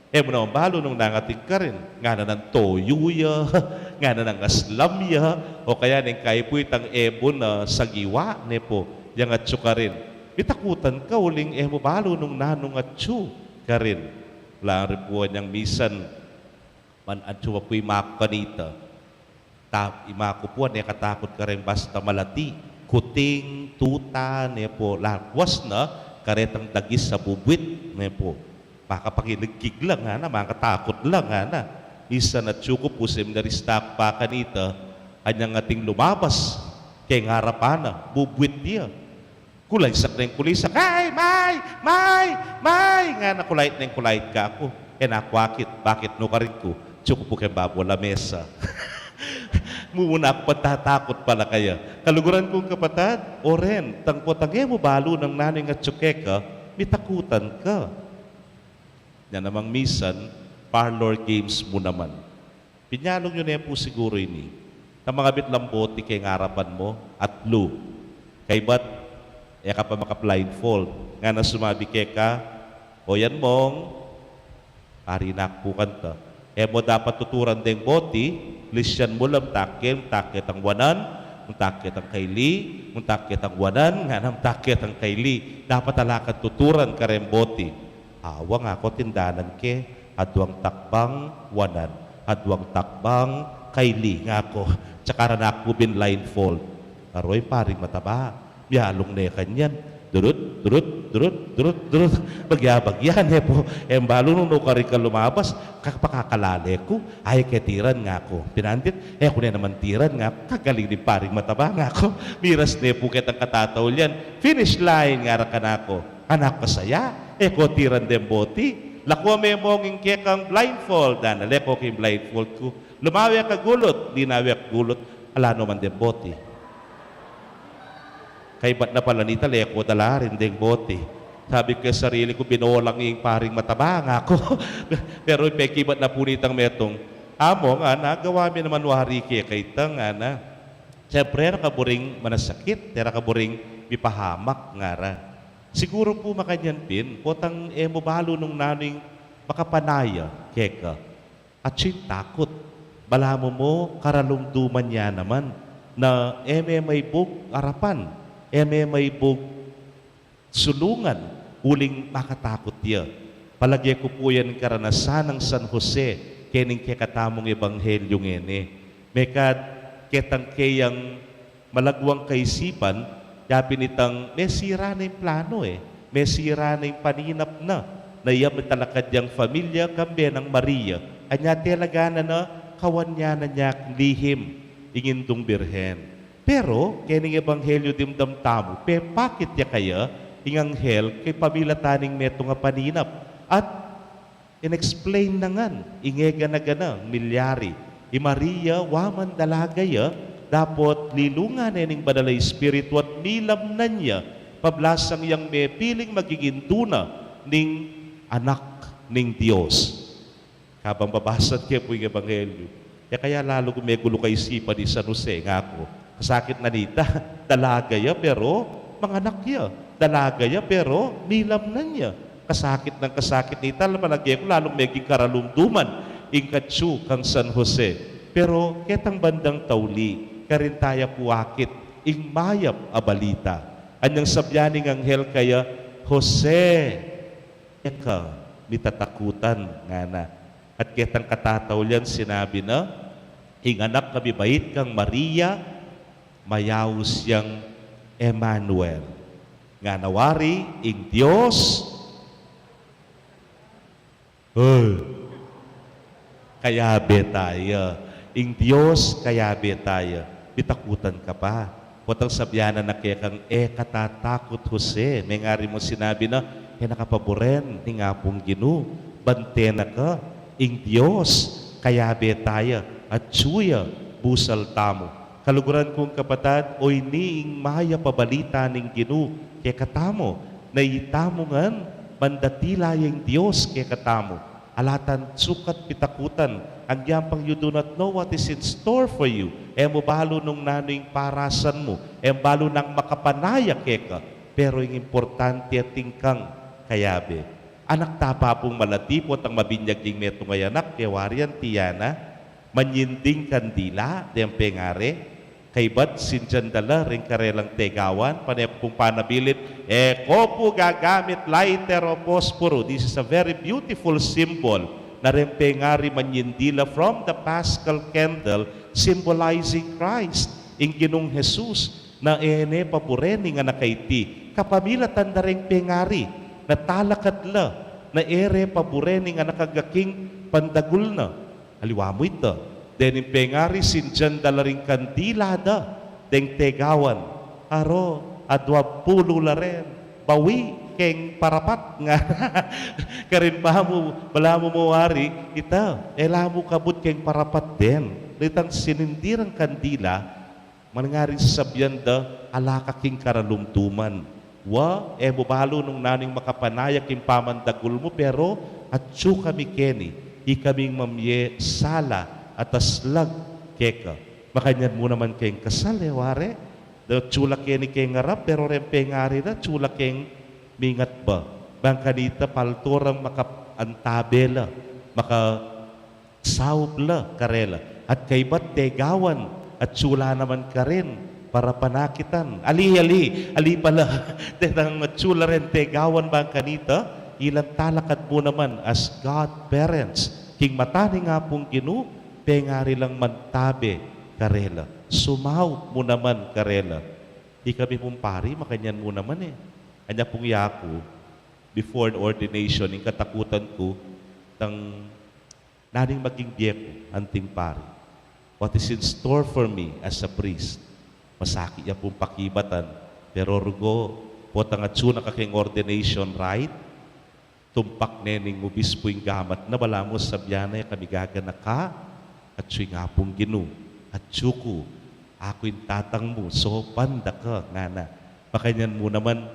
E mu naman balu nung nangating karin. Ngana nang toyu ya, ngana nang aslam ya, o kaya neng kayi pu itang ebun a sagiwa, ne pu, yang atsu karin. Mitakutan ka uling e mu balu nung nanung atsu karin. Lalu pu anyang misan, man atsu pa pu i maku kanita. Ta-, i maku pu, e katakut kareng basta malati. Kuting, tuta, ne pu, lakwas na karetang dagis a bubwit, ne pu. Makapangiligkig la, ngana, makatakut la, ngana. Misan atsu ku pu, seminarista ku pa kanita, anyang ating lumabas keng arapan na, bubwit ya. Kulaysak neng kulaysak, "Ay, may! May! May!" Ngana, kulait neng kulait kaku. E na ku akit, bakit? Nukarin ku, atyu ku pu keng babo lamesa. Mumuna ku patatakut pala kaya. Kaluguran kung kapatad, o ren, tang potang e mu balu nung nanu ing atyu keka, mitakutan ka. Nya namang misan, parlor games mu naman. Pinyalung yu ne pu siguru ini. Tang mangabit lang boti keng arapan mu, atlu. Kaybat, e ka pa maka-blindfold. Ngana sumabi keka, "O yan, Mong, pari na ku pu kanta. E mu dapat tuturan deng boti, lisyan mu la, mutake, mutake tang wanan, mutake tang kaili, mutake tang wanan, ngana mutake tang kaili. Dapat ala kang tuturan kareng boti." "Awa," ngaku, "tindanan ke, aduang takbang wanan, aduang takbang kaili," ngaku. Tsaka ra na ku bin-blindfold. Aruy, paring mataba, miyalung ne kanyan. Durut, durut, durut, durut, durut. Bagya-bagya ne pu. E mu balu nung nukarin kang lumabas, ka-, pakakalale ku. "Ay, e ke tiran," ngaku. Pinandit, "E ku ne naman tiran," ngaku. "Kagaling ning paring mataba," ngaku. Miras ne pu ketang katataulian. "Finish line," ngara kanaku. Anak kasaya, e ko tiran deng boti. "Lakwan me, Mong, ing kekang blindfold." Danale ko king blindfold ku. Lumawe ka gulut, linawe ku gulut. Ala no man deng boti. Kaybat na pala nita, e ko dala rin deng boti. Sabi ku king sarili ku, "Binolang ing paring mataba," ngaku. Pero pekibat na pu nitang metung, "Among, ngana, gawa mi naman wari keka ita," ngana. "Siyempre, e ra ka buring manasakit, e ra ka buring mipahamak," ngara. Siguru pu makanyan pin, potang e mu balu nung nanu ing makapanaya keka, atyu ing takut. Balamu mu karalumduman ya naman na e me maibug arapan, e me maibug sulungan uling makatakut ya. Palage ku pu yan ing karanasan nang San Jose kening kekatamung ebanghelyu ngeni. Mekad ketang keyang malagwang kaisipan, yapin itang mesira na ing plano, e. Mesira na ing paninap na, na iya mitalakad yang familia kambe nang Maria. Anya talaga na na kawan ya na niyang lihim ing Indung Birhen. Pero, kening ebanghelyu dimdam tamu, pepakit ya kaya ing anghel king pamilatan ning metung a paninap. At in-explain na ngan ing e gana-ganang milyari. I Maria, wa man dalaga ya, dapot lilungan ne ning Banal a Espiritu at milamnan ya, pablasang yang mepiling maging indu na ning Anak ning Dios. Kabang babasa ke pu ing ebanghelyu, e kaya lalu megulu kaisipan i San Jose, ngaku. Kasakit na nita, dalaga ya, pero manganak ya. Dalaga ya, pero milamnan ya. Kasakit nang kasakit nita, palage ku lalung meging karalumduman ing katsu kang San Jose. Pero ketang bandang tauli, karin taya pu akit ing mayap a balita. Anyang sabyan ning anghel kaya, "Jose, e ka mitatakutan," ngana. At ketang katataulian sinabi na, "Ing anak a mibait kang Maria, mayaus yang Emmanuel." Ngana wari, ing Dios, ay, kayabe taya. Ing Dios, kayabe taya. Mitakutan ka pa. Potang sabyan na na kekang e ka tatakut, Jose. Mengari mung sinabi na, "E na ka paburen ning Apung Ginu. Bante na ka. Ing Dios, kayabe taya. Atyu ya busal tamu." Kaluguran kung kapatad, o ini ing mayap a balita ning Ginu kekatamu, na itamu ngan mandatila ya ing Dios kekatamu. Ala tang sukat pitakutan, agyang pang you do not know what is in store for you. E mu balu nung nanu ing parasan mu, e mu balu nang makapanaya keka, pero ing importante atin kang kayabe. Anak tapa pung malati potang mabinyag ing metung a anak, e wari anti ya na, manyinding kandila, deng pengari, kaybat sindian da la ring karelang tegawan, pane pu pung panabilin, e ko pu gagamit lighter o posporo. This is a very beautiful symbol na reng pengari manyindila from the Paschal candle, symbolizing Christ, ing Ginung Jesus, na e ne paburen ing anak a iti, kapamilatan da reng pengari, na talakad la, na e re paburen ing anak a gaking pandagul na. Aliwa mu ita, dening pengari sindian da la ring kandila da deng tegawan, aro, adwa pulu la ren, bawi, keng parapat nga. Karin pa mu, balamu mu wari, ita, e la mu kabud keng parapat den. Itang sinindirang kandila, mangaring sasabian da, ala ka king karalumduman. Wa, e mu balu nung nanu ing makapanaya king pamandagul mu, pero atyu kami keni, ikaming mamye sala at aslag keka. Makanyan mu naman keng kasal, e ware? Da atyu la keni keng arap, pero reng pengari la, atyu la keng mingat ba. Bang kanita palto rang makaantabe la, makasaup la karela. At kaybat tegawan, atyu la naman karin para panakitan. Ali, ali, ali pala. Detang atyu la ren tegawan bang kanita, ilang talakad mu naman as godparents king mata ning Apung Ginu, pengari lang mantabe karela. Sumaup mu naman karela. Ikami pung pari, makanyan mu naman e. Anya pung yaku, before ordination, ing katakutan ku, tang nanu ing maging bie ku anting pari. What is in store for me as a priest? Masakit ya pung pakibatan, pero rugo, potang atyu na ka keng ordination rite, tumpak ne ning obispo ing gamat na, balamu sabian na, e kami gaganaka, atyu ing Apung Ginu, atyu ku, aku ing tatang mu, saupan da ka, ngana. Makanyan mu naman,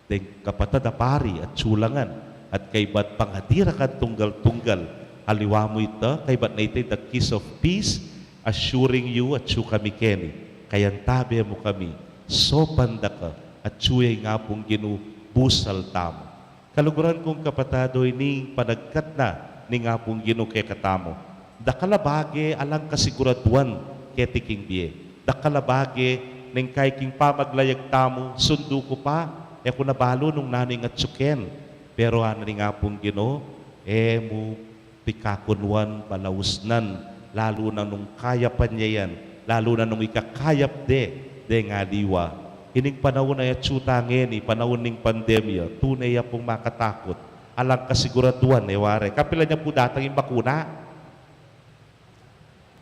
deng kapatad a pari, atyu la ngan, at kaybat pangadi ra kang tunggal-tunggal, aliwa mu ita, kaybat na ita ing the kiss of peace, assuring you, atyu kami keni, kayantabe mu kami, saupan da ka, atyu ya ing Apung Ginu, busal tamu. Kaluguran kung kapatad, o ini ing panagkat na ning Apung Ginu kekatamu. Dakal a bage alang kasiguraduan keti king bie. Dakal a bage neng kaya king pamaglayag tamu, sundu ku pa, e ku na balu nung nanu ing atyu ken. Pero ngana ning Apung Ginu, e mu pikakunuan balausnan, lalu na nung kayapan ya yan, lalu na nung ikakayap de deng aliwa. Ining panaun a atyu ta ngeni, panaun ning pandemya, tune ya pung makatakut. Alang kasiguraduan, e ware. Kapilan ya pu datang ing bakuna?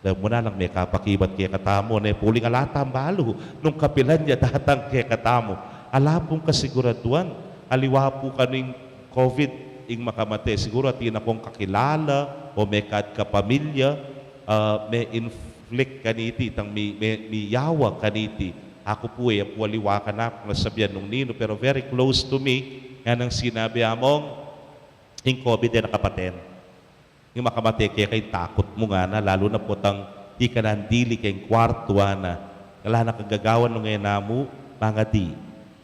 Lalu mu na lang mekapakibat kekatamu, ne, puli nga ala tang balu nung kapilan ya datang kekatamu. Ala pung kasiguraduan, aliwa pu kanu ing COVID ing makamate. Siguru atin akung kakilala o mekad kapamilya, ah, me-inflict kaniti, itang mi-, me-, miyawa kaniti. Aku pu, e pu aliwa kanaku nung sabian nung ninu, pero very close to me, nganang sinabi among, ing COVID e na kapaten. Ing makamate keka ing takut mu, ngana, lalu na potang ika nandili keng kwartu, ngana. Ala na kang gagawan nung e namu, mangadi,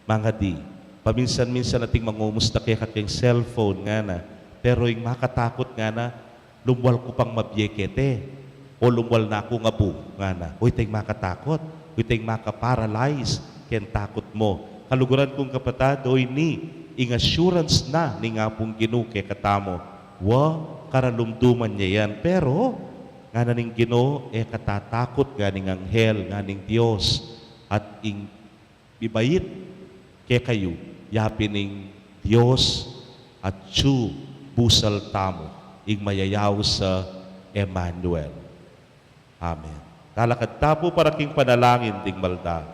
mangadi. Paminsan-minsan ating mangumusta keka keng cellphone, ngana. Pero ing makatakut, ngana, lumwal ku pang mabie kete, o lumwal na kung abu, ngana. O ita ing makatakut, o ita ing maka-paralyze keng takut mu. Kaluguran kung kapatad, o ini ing assurance na ning Apung Ginu kekatamu. Wa, karalumduman ya yan. Pero, ngana ning Ginu, e ka tatakut, ngana ning anghel, ngana ning Dios, at ing mibait kekayu, yapin ning Dios atyu busal tamu, ing mayayaus a Emmanuel. Amen. Talakad ta pu para king panalangin ding malda.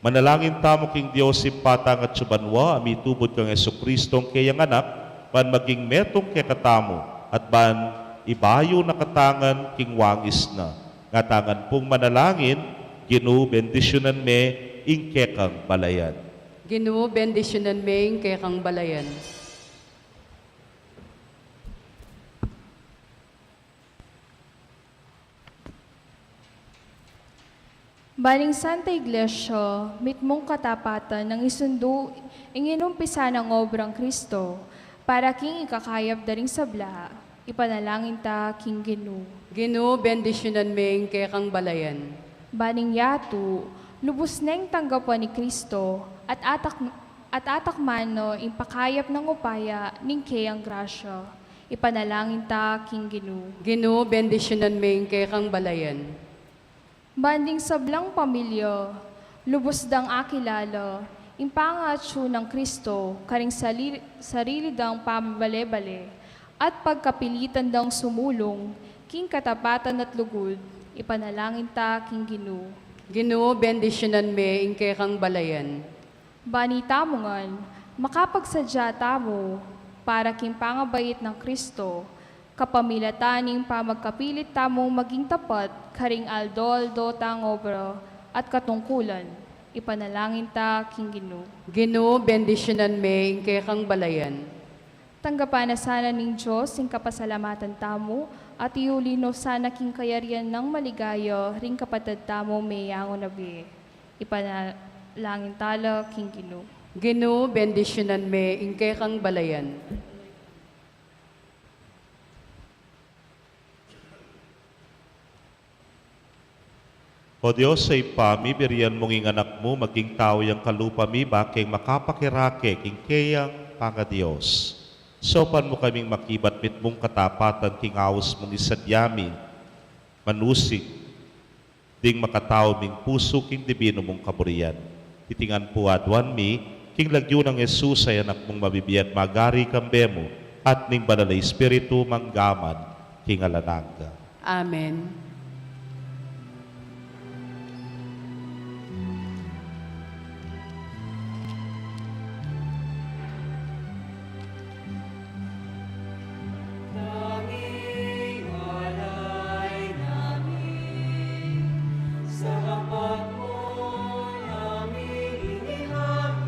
Manalangin tamu king Dios Ibpa tang atsu banua, a mitubud kang Jesucristo, ing keyang Anak, ban maging metung kekatamu, at ban ibayu na kata ngan king wangis na. Ngata ngan pung manalangin, Ginu, bendisyunan me ing kekang balayan. Ginu, bendisyunan me ing kekang balayan. Ban ing Santa Iglesia, mitmung katapatan nang isundu ing inumpisa nang obrang Kristo, para king ikakayap da ring sabla, ipanalangin ta king Ginu. Ginu, bendisyunan me ing kekang balayan. Ban ing yatu, lubus neng tanggapan ni Kristo, at atak-, at atakman no ing pakayap nang upaya ning keyang grasya, ipanalangin ta king Ginu. Ginu, bendisyunan me ing kekang balayan. Ban ding sablang pamilya, lubus dang akilala ing pangaatsu nang Kristo karing sali-, sarili dang pamabale-bale, at pagkapilitan dang sumulung king katapatan at lugud, ipanalangin ta king Ginu. Ginu, bendisyunan me ing kekang balayan. Ban itamu ngan, Makapagsadya tamu para king pangabait nang Kristo, kapamilatan ning pamagkapilit tamung maging tapat karing aldo-aldo tang obra at katungkulan. Ipanalangin ta king Ginu. Ginu, bendisyunan me ing kekang balayan. Tanggapan na sana ning Dios ing kapasalamatan tamu at iuli no sana king kayarian nang maligaya ring kapatad tamu meyangu na bie. Ipanalangin ta la king Ginu. Ginu, bendisyunan me ing kekang balayan. O Dios, Ibpa mi, birian mung ing Anak mu maging tau yang kalupa mi, ba keng makapakirake king keyang pangadios. Saupan mu kaming makibat mitmung katapatan king aus mung isadya mi, manusig ding makatau ming pusu king dibinu mung kaburian. Iti ngan pu aduan mi, king lagyu nang Jesus a Anak mung mabibie at magari kambe mu, at ning Banal a Espiritu, mangga man king alang angga. Amen. Tanging alay namin, sa hapag mo namin inihain,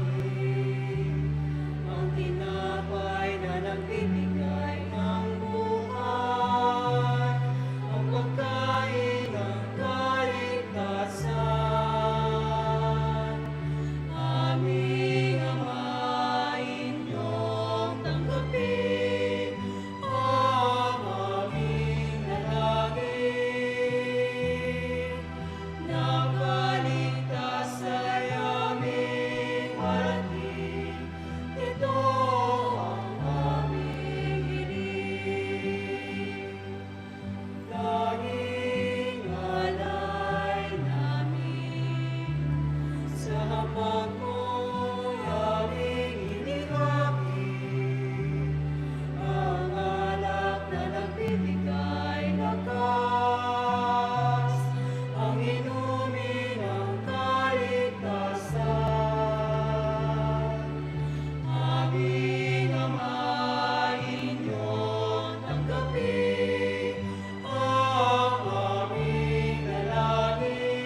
ang tinapay na nagbibigay ng buhay, ang pagkain ng kaligtasan. Aming Ama, inyong tanggapin ang aming dalangin. Nakaligtas sa aming marating, ito ang aming hiling. Tanging alay namin, sa hapag mo aming inihain, ang alak na nagbibigay lakas, ang inumin ng kaligtasan. Aming Ama, inyong tanggapin ang aming dalangin.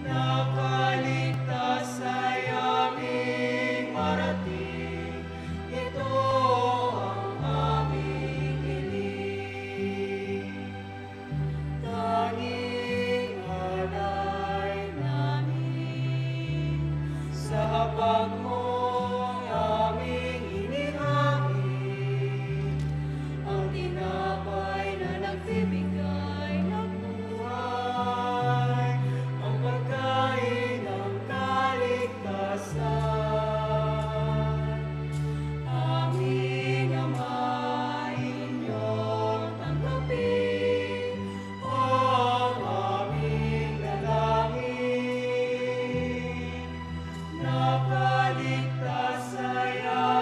Nakaligtas sa aming marating, ito ang aming hiling. Tanging alay namin, sa hapag mo aming inihain, ang tinapay na nagbibigay ng buhay, ang pagkain ng kaligtasan. Aming Ama, inyong tanggapin ang aming dalangin. Nakaligtas sa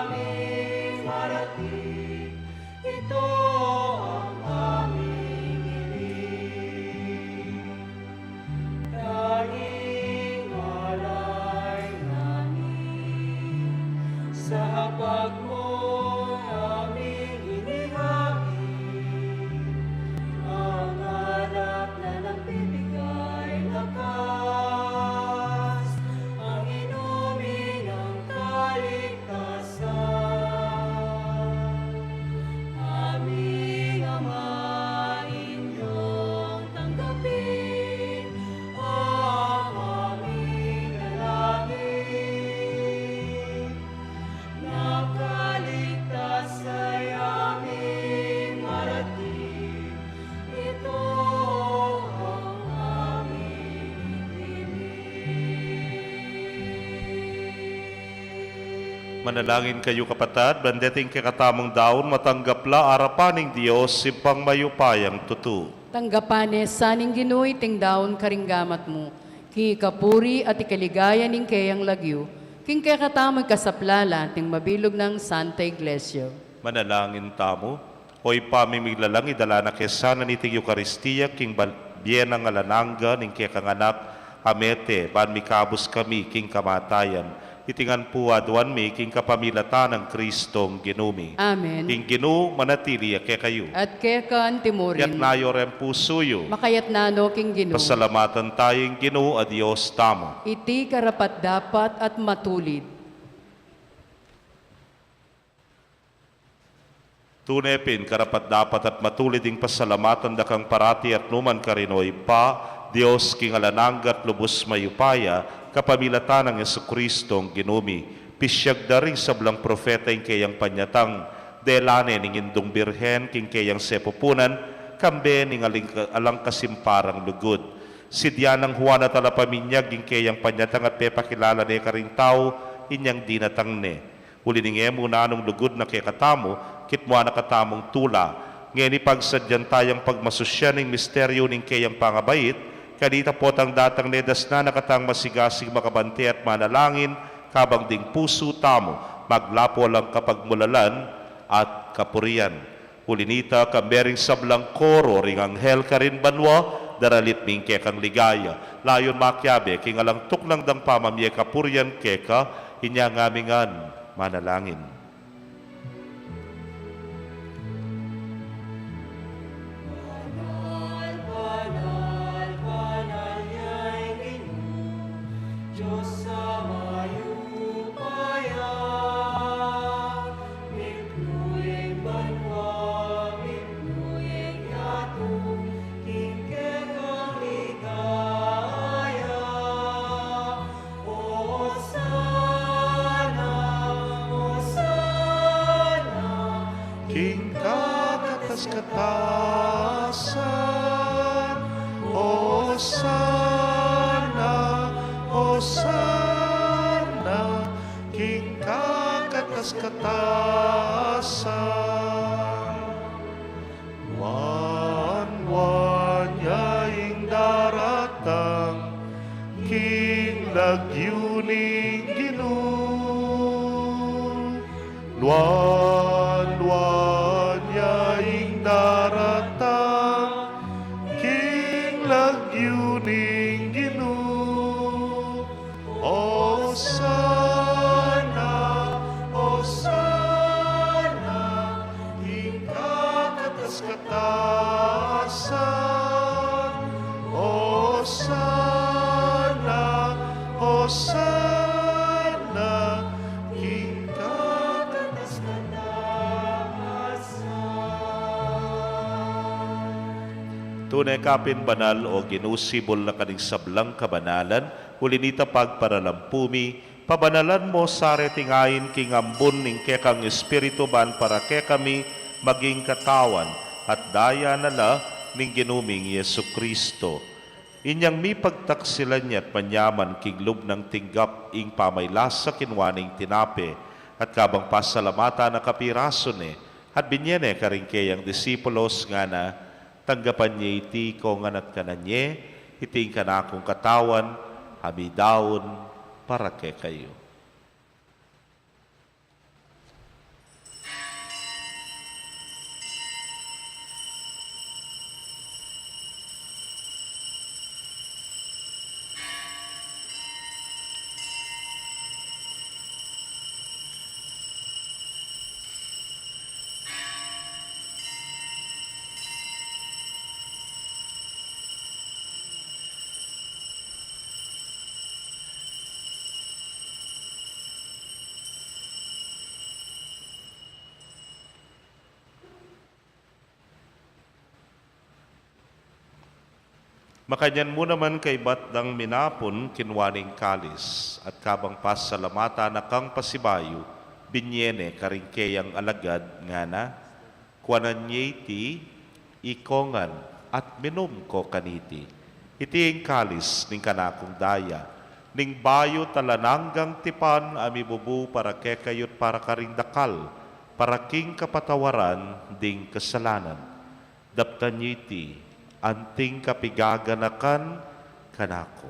aming marating, ito ang aming hiling. Tanging alay namin, sa hapag mo aming inihain, ang alak na nagbibigay lakas, ang inumin ng kaligtasan. Aming Ama, inyong tanggapin ang aming dalangin. Nakaligtas sa aming marating, ito ang aming hiling. Manalangin kayu, kapatad, ban deting kekatamung daun matanggap la arapan ning Dios, Ibpang mayupayang tutu. Tanggapan ne sa ning Ginu iting daun karing gamat mu, king ikapuri at ikaligaya ning keyang lagyu, king kekatamung ikasaplala at ning mabilug nang Santa Iglesia. Manalangin tamu. O Ibpa ming miglalang, idala na ke sana niting Eukaristia king bal-, bie nang alang angga ning kekang Anak a mete, ban mikabus kami king kamatayan Iti ngan pu aduan mi king kapamilatan nang Kristong Ginu mi. Amen. Ing Ginu manatili ya kekayu. At keka mu rin. Itas yu reng pusu yu. Makaitas no king Ginu. Pasalamatan taya ing Ginu a Dios tamu. Iti karapat-dapat at matulid. Tune pin karapat-dapat at matulid ing pasalamatan da kang parati at nu man karin, O Ibpa, Dios king alang angga at lubus mayupaya, kapamilatan nang Jesukristong Ginu mi. Pisiag da ring sablang propeta ing keyang panyatang, dela ne ning Indung Birhen king keyang sepupunan, kambe ning aling-, alang kasimparang lugud. Sidya nang Juan a Talapaminyag ing keyang panyatang at pepakilala ne karing tau inyang dinatang ne. Uli ning e mu nanung lugud na kekatamu, kitmuan na katamung tula. Ngeni pagsadyan tayang pagmasusyan ing misteryu ning keyang pangabait, kanita potang datang ne dasnan na katang masigasig makabante at manalangin, kabang ding pusu tamu maglapu alang kapagmulalan at kapurian. Uli nita, kambe ring sablang koro ring anghel karin banua, daralit mi ing kekang ligaya. Layun makiabe king alang tuknang dang pamamie kapurian keka, inya ngami ngan manalangin. Banal, banal, banal ya ing Ginu, Dios a mayupaya. Miklu ya ing banua, miklu ya ing yatu, king kekang ligaya. Osana, Osana, king kakatas-katasan. Osana, Osana, king kakatas-katasan. Nuan, nuan ya ing daratang king lagyu ning Ginu. Nuan, nuan ya ing daratang king lagyu ning Ginu. Osana, Osana, king kakatas-katasan. Osana, Osana, king kakatas-katasan. Tune ka pin banal, O Ginu, sibul na ka ning sablang kabanalan, uli nita pagparalampu mi, pabanalan mo sa reting ain king ambun ning kekang Espiritu ban para kekami maging katawan at daya na la ning Ginu ming Jesucristo. Inyang mipagtaksilan ya at manyaman king lub nang tinggap ing pamaylasa, kinua ne ing tinape, at kabang pasalamatan na kapirasu ne, at binye ne karing keyang disipulos ngana, tanggapan ye iti ikongan at kanan ye, iti ing kanakung katawan, a midaun para kekayu. Makanyan mu naman kaybat dang minapun, kinua ne ing kalis, at kabang pasalamatan na kang pasibayu, binye ne karing keyang alagad, ngana, kuanan ye iti ikongan at minum ko kaniti. Iti ing kalis ning kanakung daya, ning bayu at alang anggang tipan, a mibubu para kekayu at para karing dakal, para king kapatawaran ding kasalanan. Daptan ye iti anting kapigaganakan kanaku.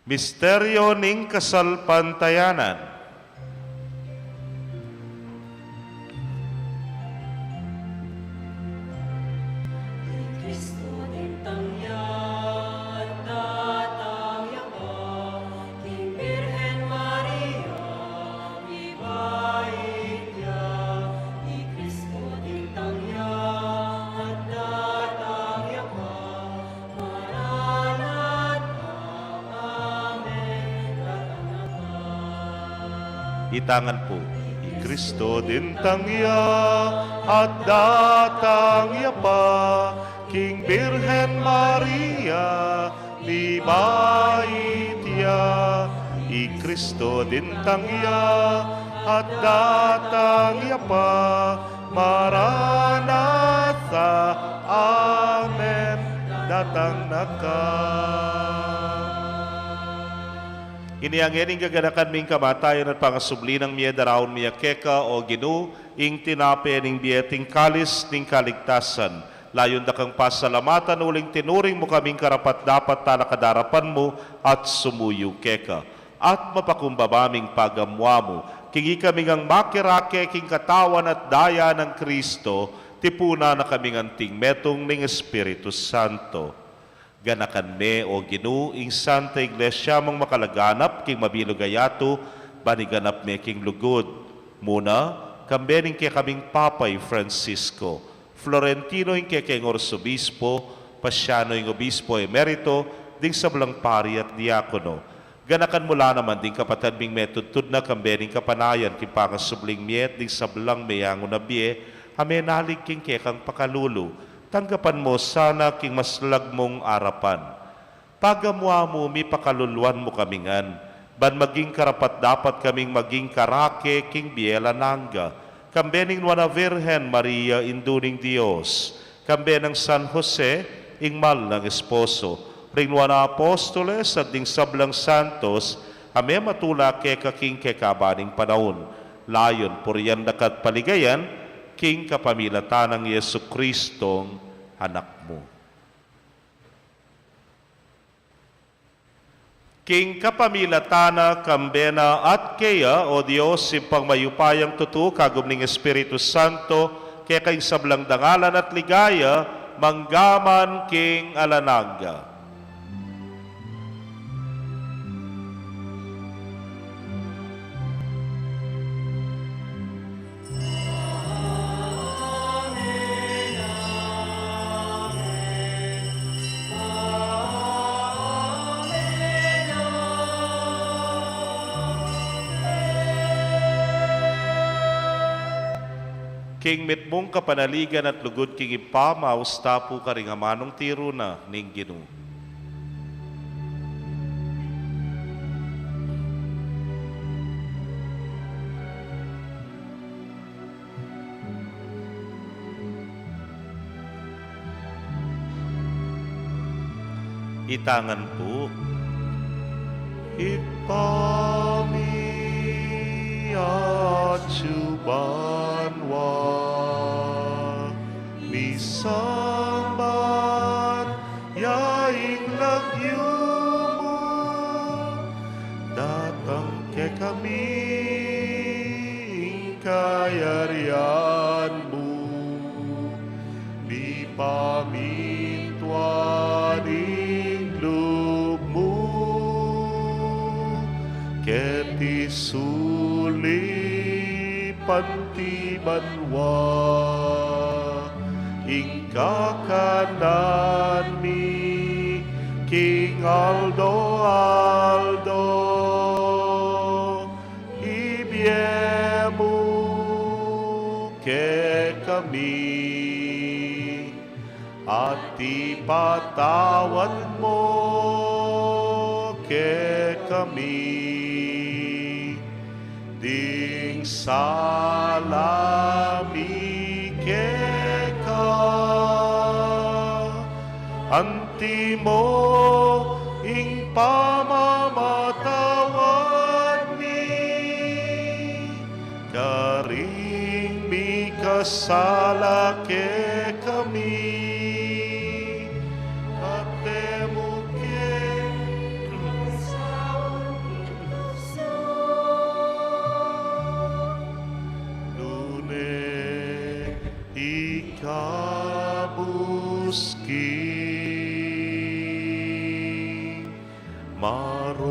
Misteryo ning kasalpantayanan. I Kristo dintang ya at datang ya pa, king Birhen Maria, ibait ya. I Kristo dintang ya at datang ya pa, Maranatha, amen, datang na ka. Itang ngan pu. I Kristo dintang ya at datang ya pa, king Birhen Maria, ibait ya. I Kristo dintang ya at datang ya pa, Maranatha, amen, datang na ka. Ini ngeni ing gaganakan ming kamatayan at pangasubli nang mie, daraun mi ya keka, o Ginu, ing tinape ning bie at ing kalis ning kaligtasan. Layun da kang pasalamatan uling tinuring mu kaming karapat-dapat talakad king arapan mu at sumuyu keka. At mapakumbaba ming pagamuan mu, king ikami ngang makirake king katawan at daya nang Kristo, tipunan na kaming anting metung ning Espiritu Santo. Ganakan me, o Ginu, ing Santa Iglesia mung makalaganap king mabilug a yatu, ban iganap me king lugud mu na, kambe ning kekaming Papa i Francisco, Florentino ing kekeng Arsobispo, Paciano ing Obispo Emerito, ding sablang pari at diakono. Ganakan mu la naman ding kapatad ming metudtud na kambe ning kapanayan king pangasubling mie at ding sablang meyangu na bie a menalig king kekang pakalulu. Tanggapan mu la sana king maslalag mung arapan. Pagamuan mu, mipakaluluan mu kami ngan, ban maging karapat-dapat kaming maging karake king bie alang angga, kambe ning Nuan a Virgen Maria, Indu ning Dios, kambe nang San Jose, ing mal nang esposo, ring nuan a apostoles, at ding sablang santos a mematula keka king kekaban ning panaun, layun purian da ka at paligayan, king kapamilatan nang Jesucristong Anak mu. King kapamilatan na, kambe na, at keya, o Dios, Ibpang mayupayang tutu, kagum ning Espiritu Santo, keka ing sablang dangalan at ligaya, mangga man king alang angga. King mitmung kapanaligan at lugud king Ibpa, maus ta pu karing amanung tiru na ning Ginu. Itang ngan pu. Ibpa mi, atsu ka banua, misamban ya ing lagyu mu, datang kekami ing kayarian mu, mipamintuan ing lub mu keti sulip anti banua. Ing kakanan mi king aldo-aldo ibie mu kekami, at ipatawad mu kekami ding sala mi keka, anti mu ing pamamatawad mi karing mikasala kekami, at e mu ke Kabus king marok.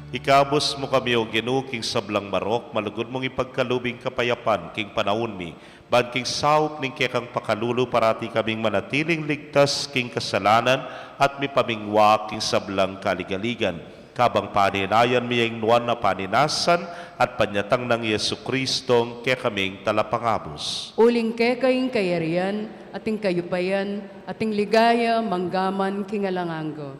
Ikabus mu kami, O Ginu, king sablang marok, malugud mung ipagkalub ing kapayapan king panaun mi, ban king saup ning kekang pakalulu parati kaming manatiling ligtas king kasalanan at mipamingwa king sablang kaligaligan. Kabang paninayan mi ing nuan a paninasan at panyatang nang Jesucristo, ing kekaming talapangabus. Uling keka ing kayarian, at ing kayupayan, at ing ligaya, mangga man king alang angga.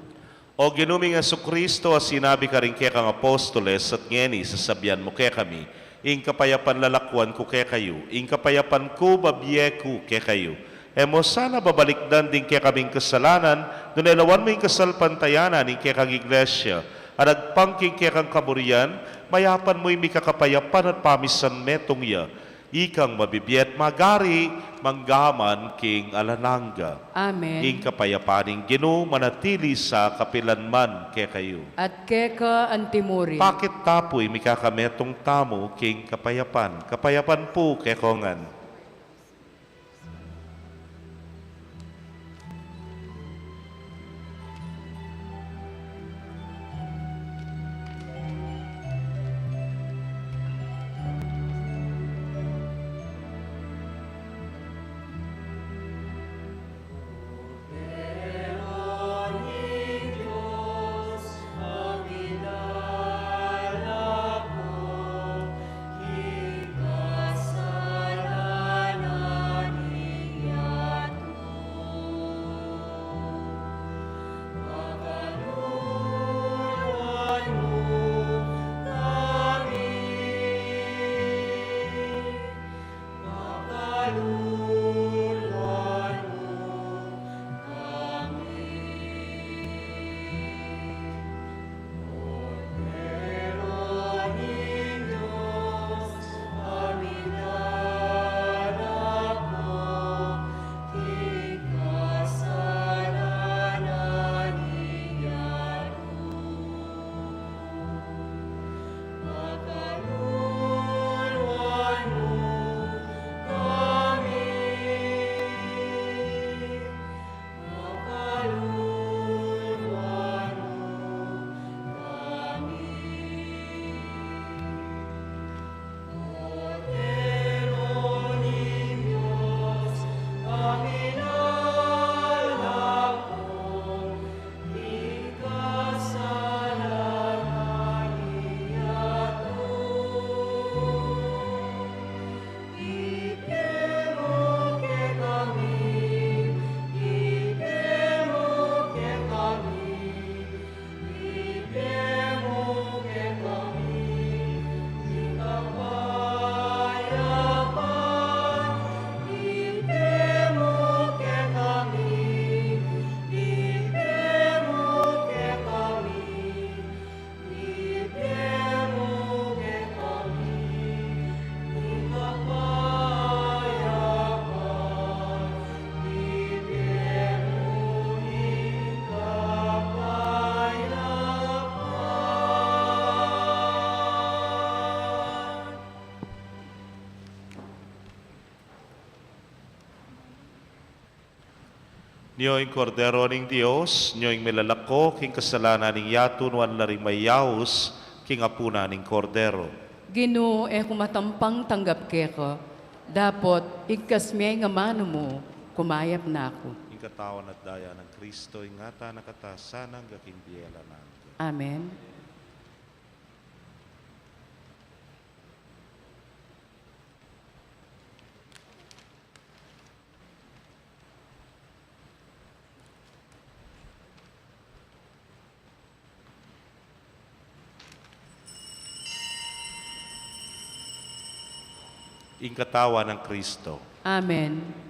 O Ginu ming Jesucristo, a sinabi karing kekang apostoles, at ngeni sasabian mu kekami, ing kapayapan lalakwan ku kekayu, ing kapayapan ku babie ku kekayu. E mu sana babalikdan ding kekaming kasalanan, nune lawan mu ing kasalpantayanan ning kekang Iglesia, a agpang king kekang kaburian, mayapan mu ing mikakapayapan at pamisan metung ya. Ikang mabibie at magari, mangga man king alang angga. Amen. Ing kapayapan ning Ginu manatili sa kapilan man kekayu. At keka antimurin. Pakit ta pu ing mikakametung tamu king kapayapan. Kapayapan pu kekongan. Nyo ing Kordero ning Dios, nyo ing milalako king kasalanan ning yatu, nuan la ring mayaus king apunan ning Kordero. Ginu, e ku matampang tanggap keka, dapot igkas me ing amanu mu, kumayap na ku. Ing katawan at daya nang Kristo, ingatan na kata sana angga king bie alang angga. Amen. Ing katawan nang Kristo. Amen.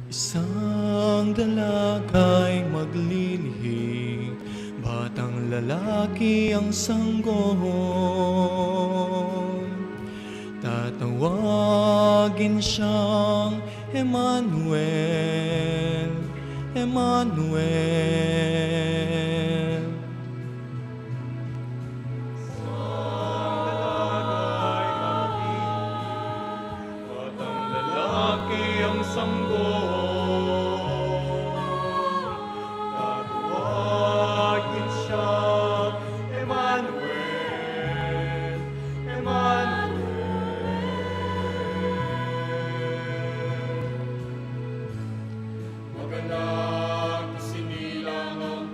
Isang dalaga'y maglilihim, batang lalaki ang sanggol. Tatawagin siyang Emmanuel, Emmanuel. Batang lalaki ang sanggol. Tatawagin siya Emmanuel, Emmanuel. Maganap sinilang ang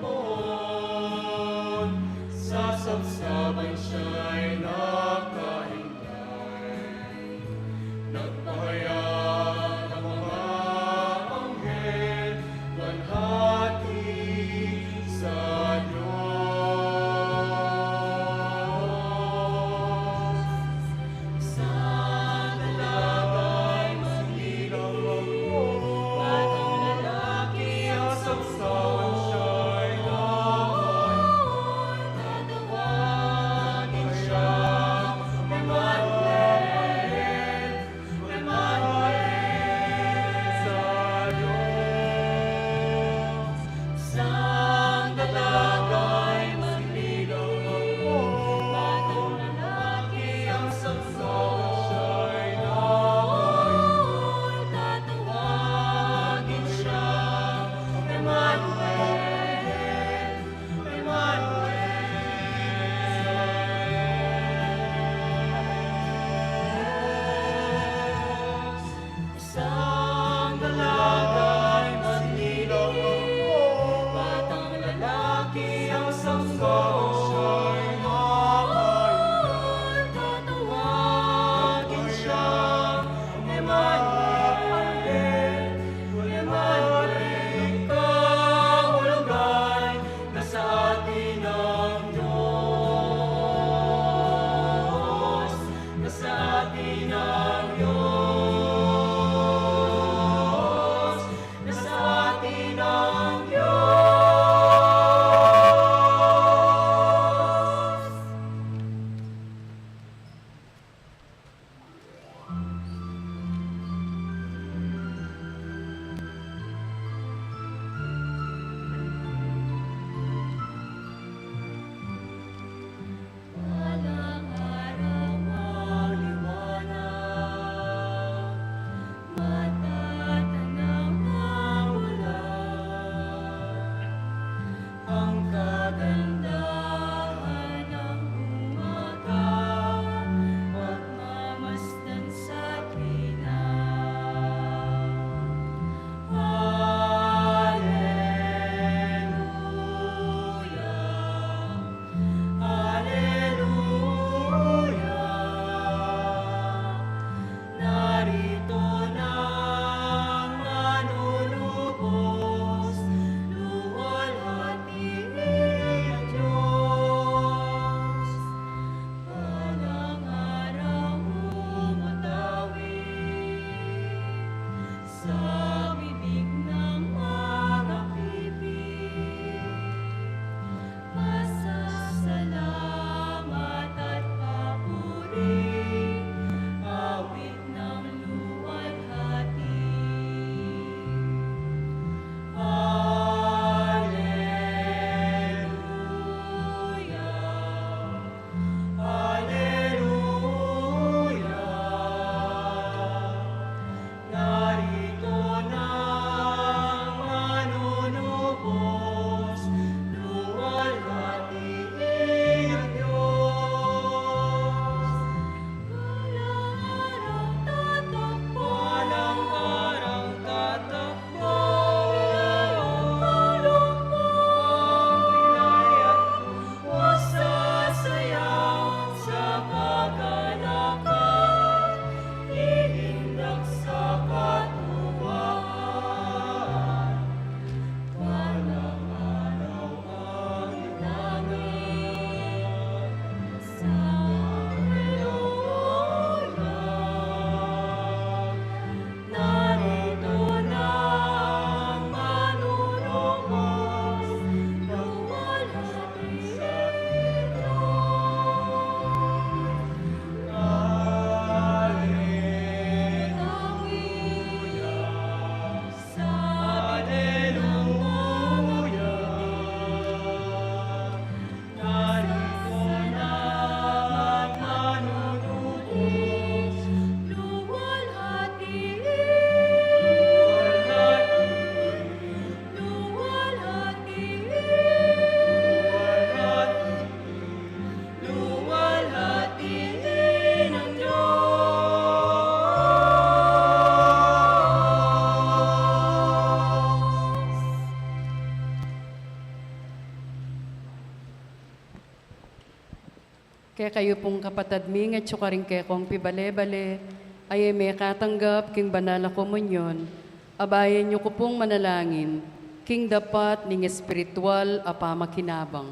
Kekayu pung kapatad mi, ngatsu karing kekong pibale-bale, a e mekatanggap king banal a komunyon, abayan yu ku pung manalangin king dapat ning espiritual a pamakinabang.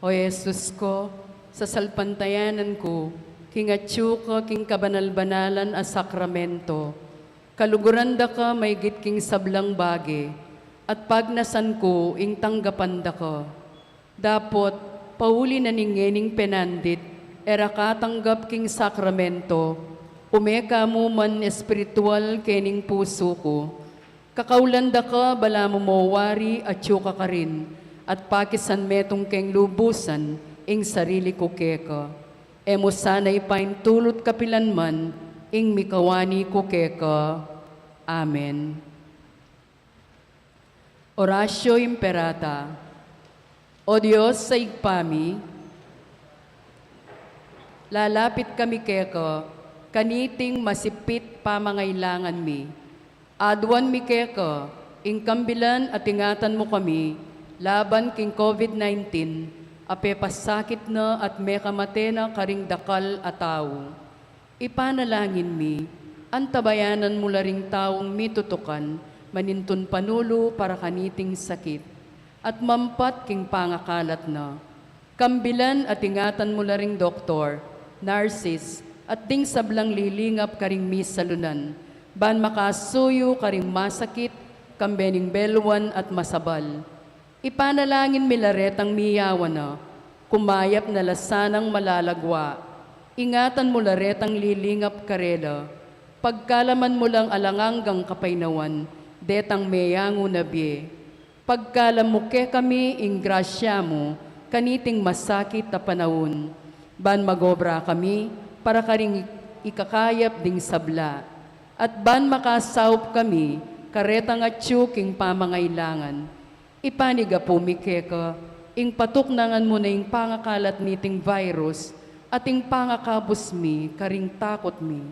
O Jesus ko, sasalpantayanan ku king atsu ka king kabanal-banalan a sakramento. Kaluguran da ka maigit king sablang bage, at pagnasan ku ing tanggapan da ka. Dapot, pauli na ning ngening penandit, e ra katanggap king sakramento, ume ka mu man espiritual kening pusu ku. Kakaulan da ka, balamu mo wari atsu ka karin, at pakisan metung keng lubusan ing sarili ku keka. E mu sana ipaintulut kapilanman ing mikawani ku keka. Amen. Oratio Imperata. O Dios a Ibpa mi, lalapit kami keka kaniting masipit pamangailangan mi. Aduan mi keka ing kambilan at ingatan mu kami laban king COVID nineteen a pepasakit na at mekamate na karing dakal a tau. Ipanalangin mi, antabayanan mu la ring taung mitutukan manintun panulu para kaniting sakit, at mampat king pangakalat na. Kambilan at ingatan mu la ring doktor, narsis, at ding sablang lilingap karing misalunan, ban makasuyu karing masakit, kambe ning belwan at masabal. Ipanalangin mi la retang miyawan na, kumayap na la sanang malalagwa. Ingatan mu la retang lilingap karela, pagkalaman mu lang alang anggang kapaynawan detang meyangu na bie. Pagkalam mu kekami ing grasya mu kaniting masakit a panaun, ban magobra kami para karing ikakayap ding sabla, at ban makasaup kami karetang atyu king pamangailangan. Ipanigapu mi keka ing patuknangan mu na ing pangakalat niting virus at ing pangakabus mi karing takut mi.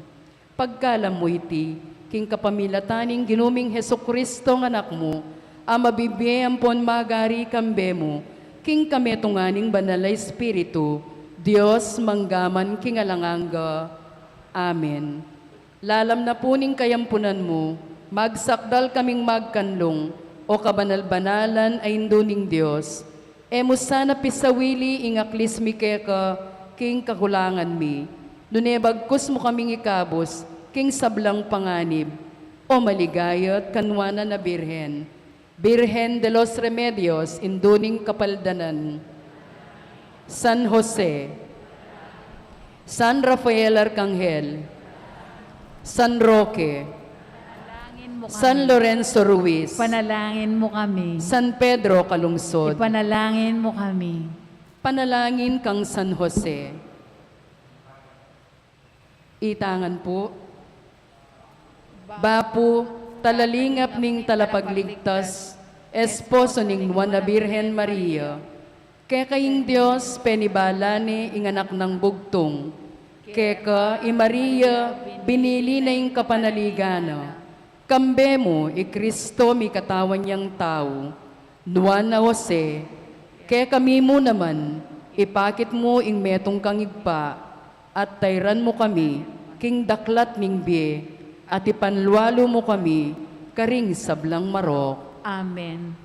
Pagkalam mu iti king kapamilatan ning Ginu ming Jesucristo a Anak mu, a mabibie ampon magari kambe mu king kametungan ning Banal a Espiritu, Dios mangga man king alang angga. Amen. Lalam na pu ning kayampunan mu, magsakdal kaming magkanlung, o kabanal-banalan a Indu ning Dios. E mu sana pisawili ing aklis mi keka king kakulangan mi, nune bagkus mu kaming ikabus king sablang panganib, o maligaya at kanuanan a Birhen. Birhen de los Remedios, Indu ning Kapaldanan. San Jose. San Rafael Arcangel. San Roque. Panalangin mu kami. San Lorenzo Ruiz. Panalangin mu kami. San Pedro Calungsod. Ipanalangin mu kami. Panalangin kang San Jose. Itangan pu. Bapu, talalingap ning Talapagligtas, esposo ning Nuan a Birhen Maria, keka ing Dios penibala ne ing anak nang bugtung. Keka i Maria binili na ing kapanaligan na. Kambe mu i Kristo mikatawan yang tau. Nuan a Jose, kekami mu naman, ipakit mu ing metung kang ibpa, at tairan mu kami king daklat ning bie, at ipanlualu mu kami karing sablang marok. Amen.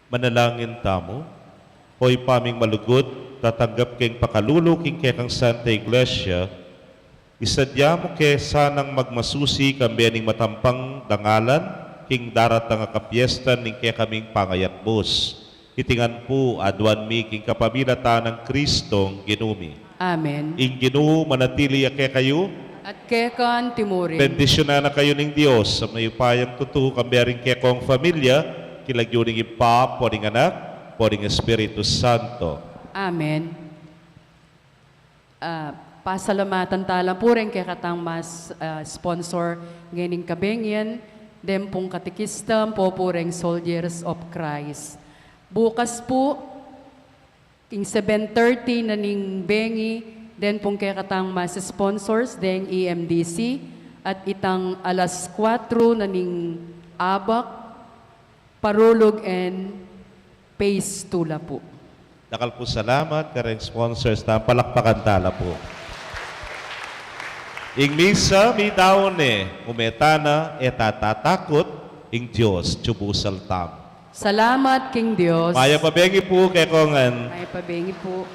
Manalangin tamu. O Ibpa ming malugud, tatanggap keng pakalulu king kekang Santa Iglesia, isadya mu ke sanang magmasusi kambe ning matampang dangalan king daratang a kapiestan ning kekaming pangayakbus. Iti ngan pu aduan mi king kapamilatan nang Kristong Ginu mi. Amen. Ing Ginu manatili ya kekayu. At keka antimurin. Bendisyunan na kayu ning Dios a mayupayang tutu, kambe ring kekong familia, king lagyu ning Ibpa, ampo ning Anak, ampo ning Espiritu Santo. Amen. Ah, pasalamatan tala pu reng kekatang mas, ah, sponsor ngening kabengian, deng pung katekista, ampo pu reng Soldiers of Christ. Bukas pu, king seven thirty na ning bengi, Den pung kekatang mass sponsors deng E M D C, at itang alas kuwatro na ning abak, parulug and phase two la pu. Dakal pu salamat kareng sponsors ta, palakpakan tala pu. Ing misa midaun ne, ume tana, e ta tatakut, ing Dios tiyubusal tamu. Salamat king Dios. Mayap a bengi pu kekongan. Mayap a bengi pu.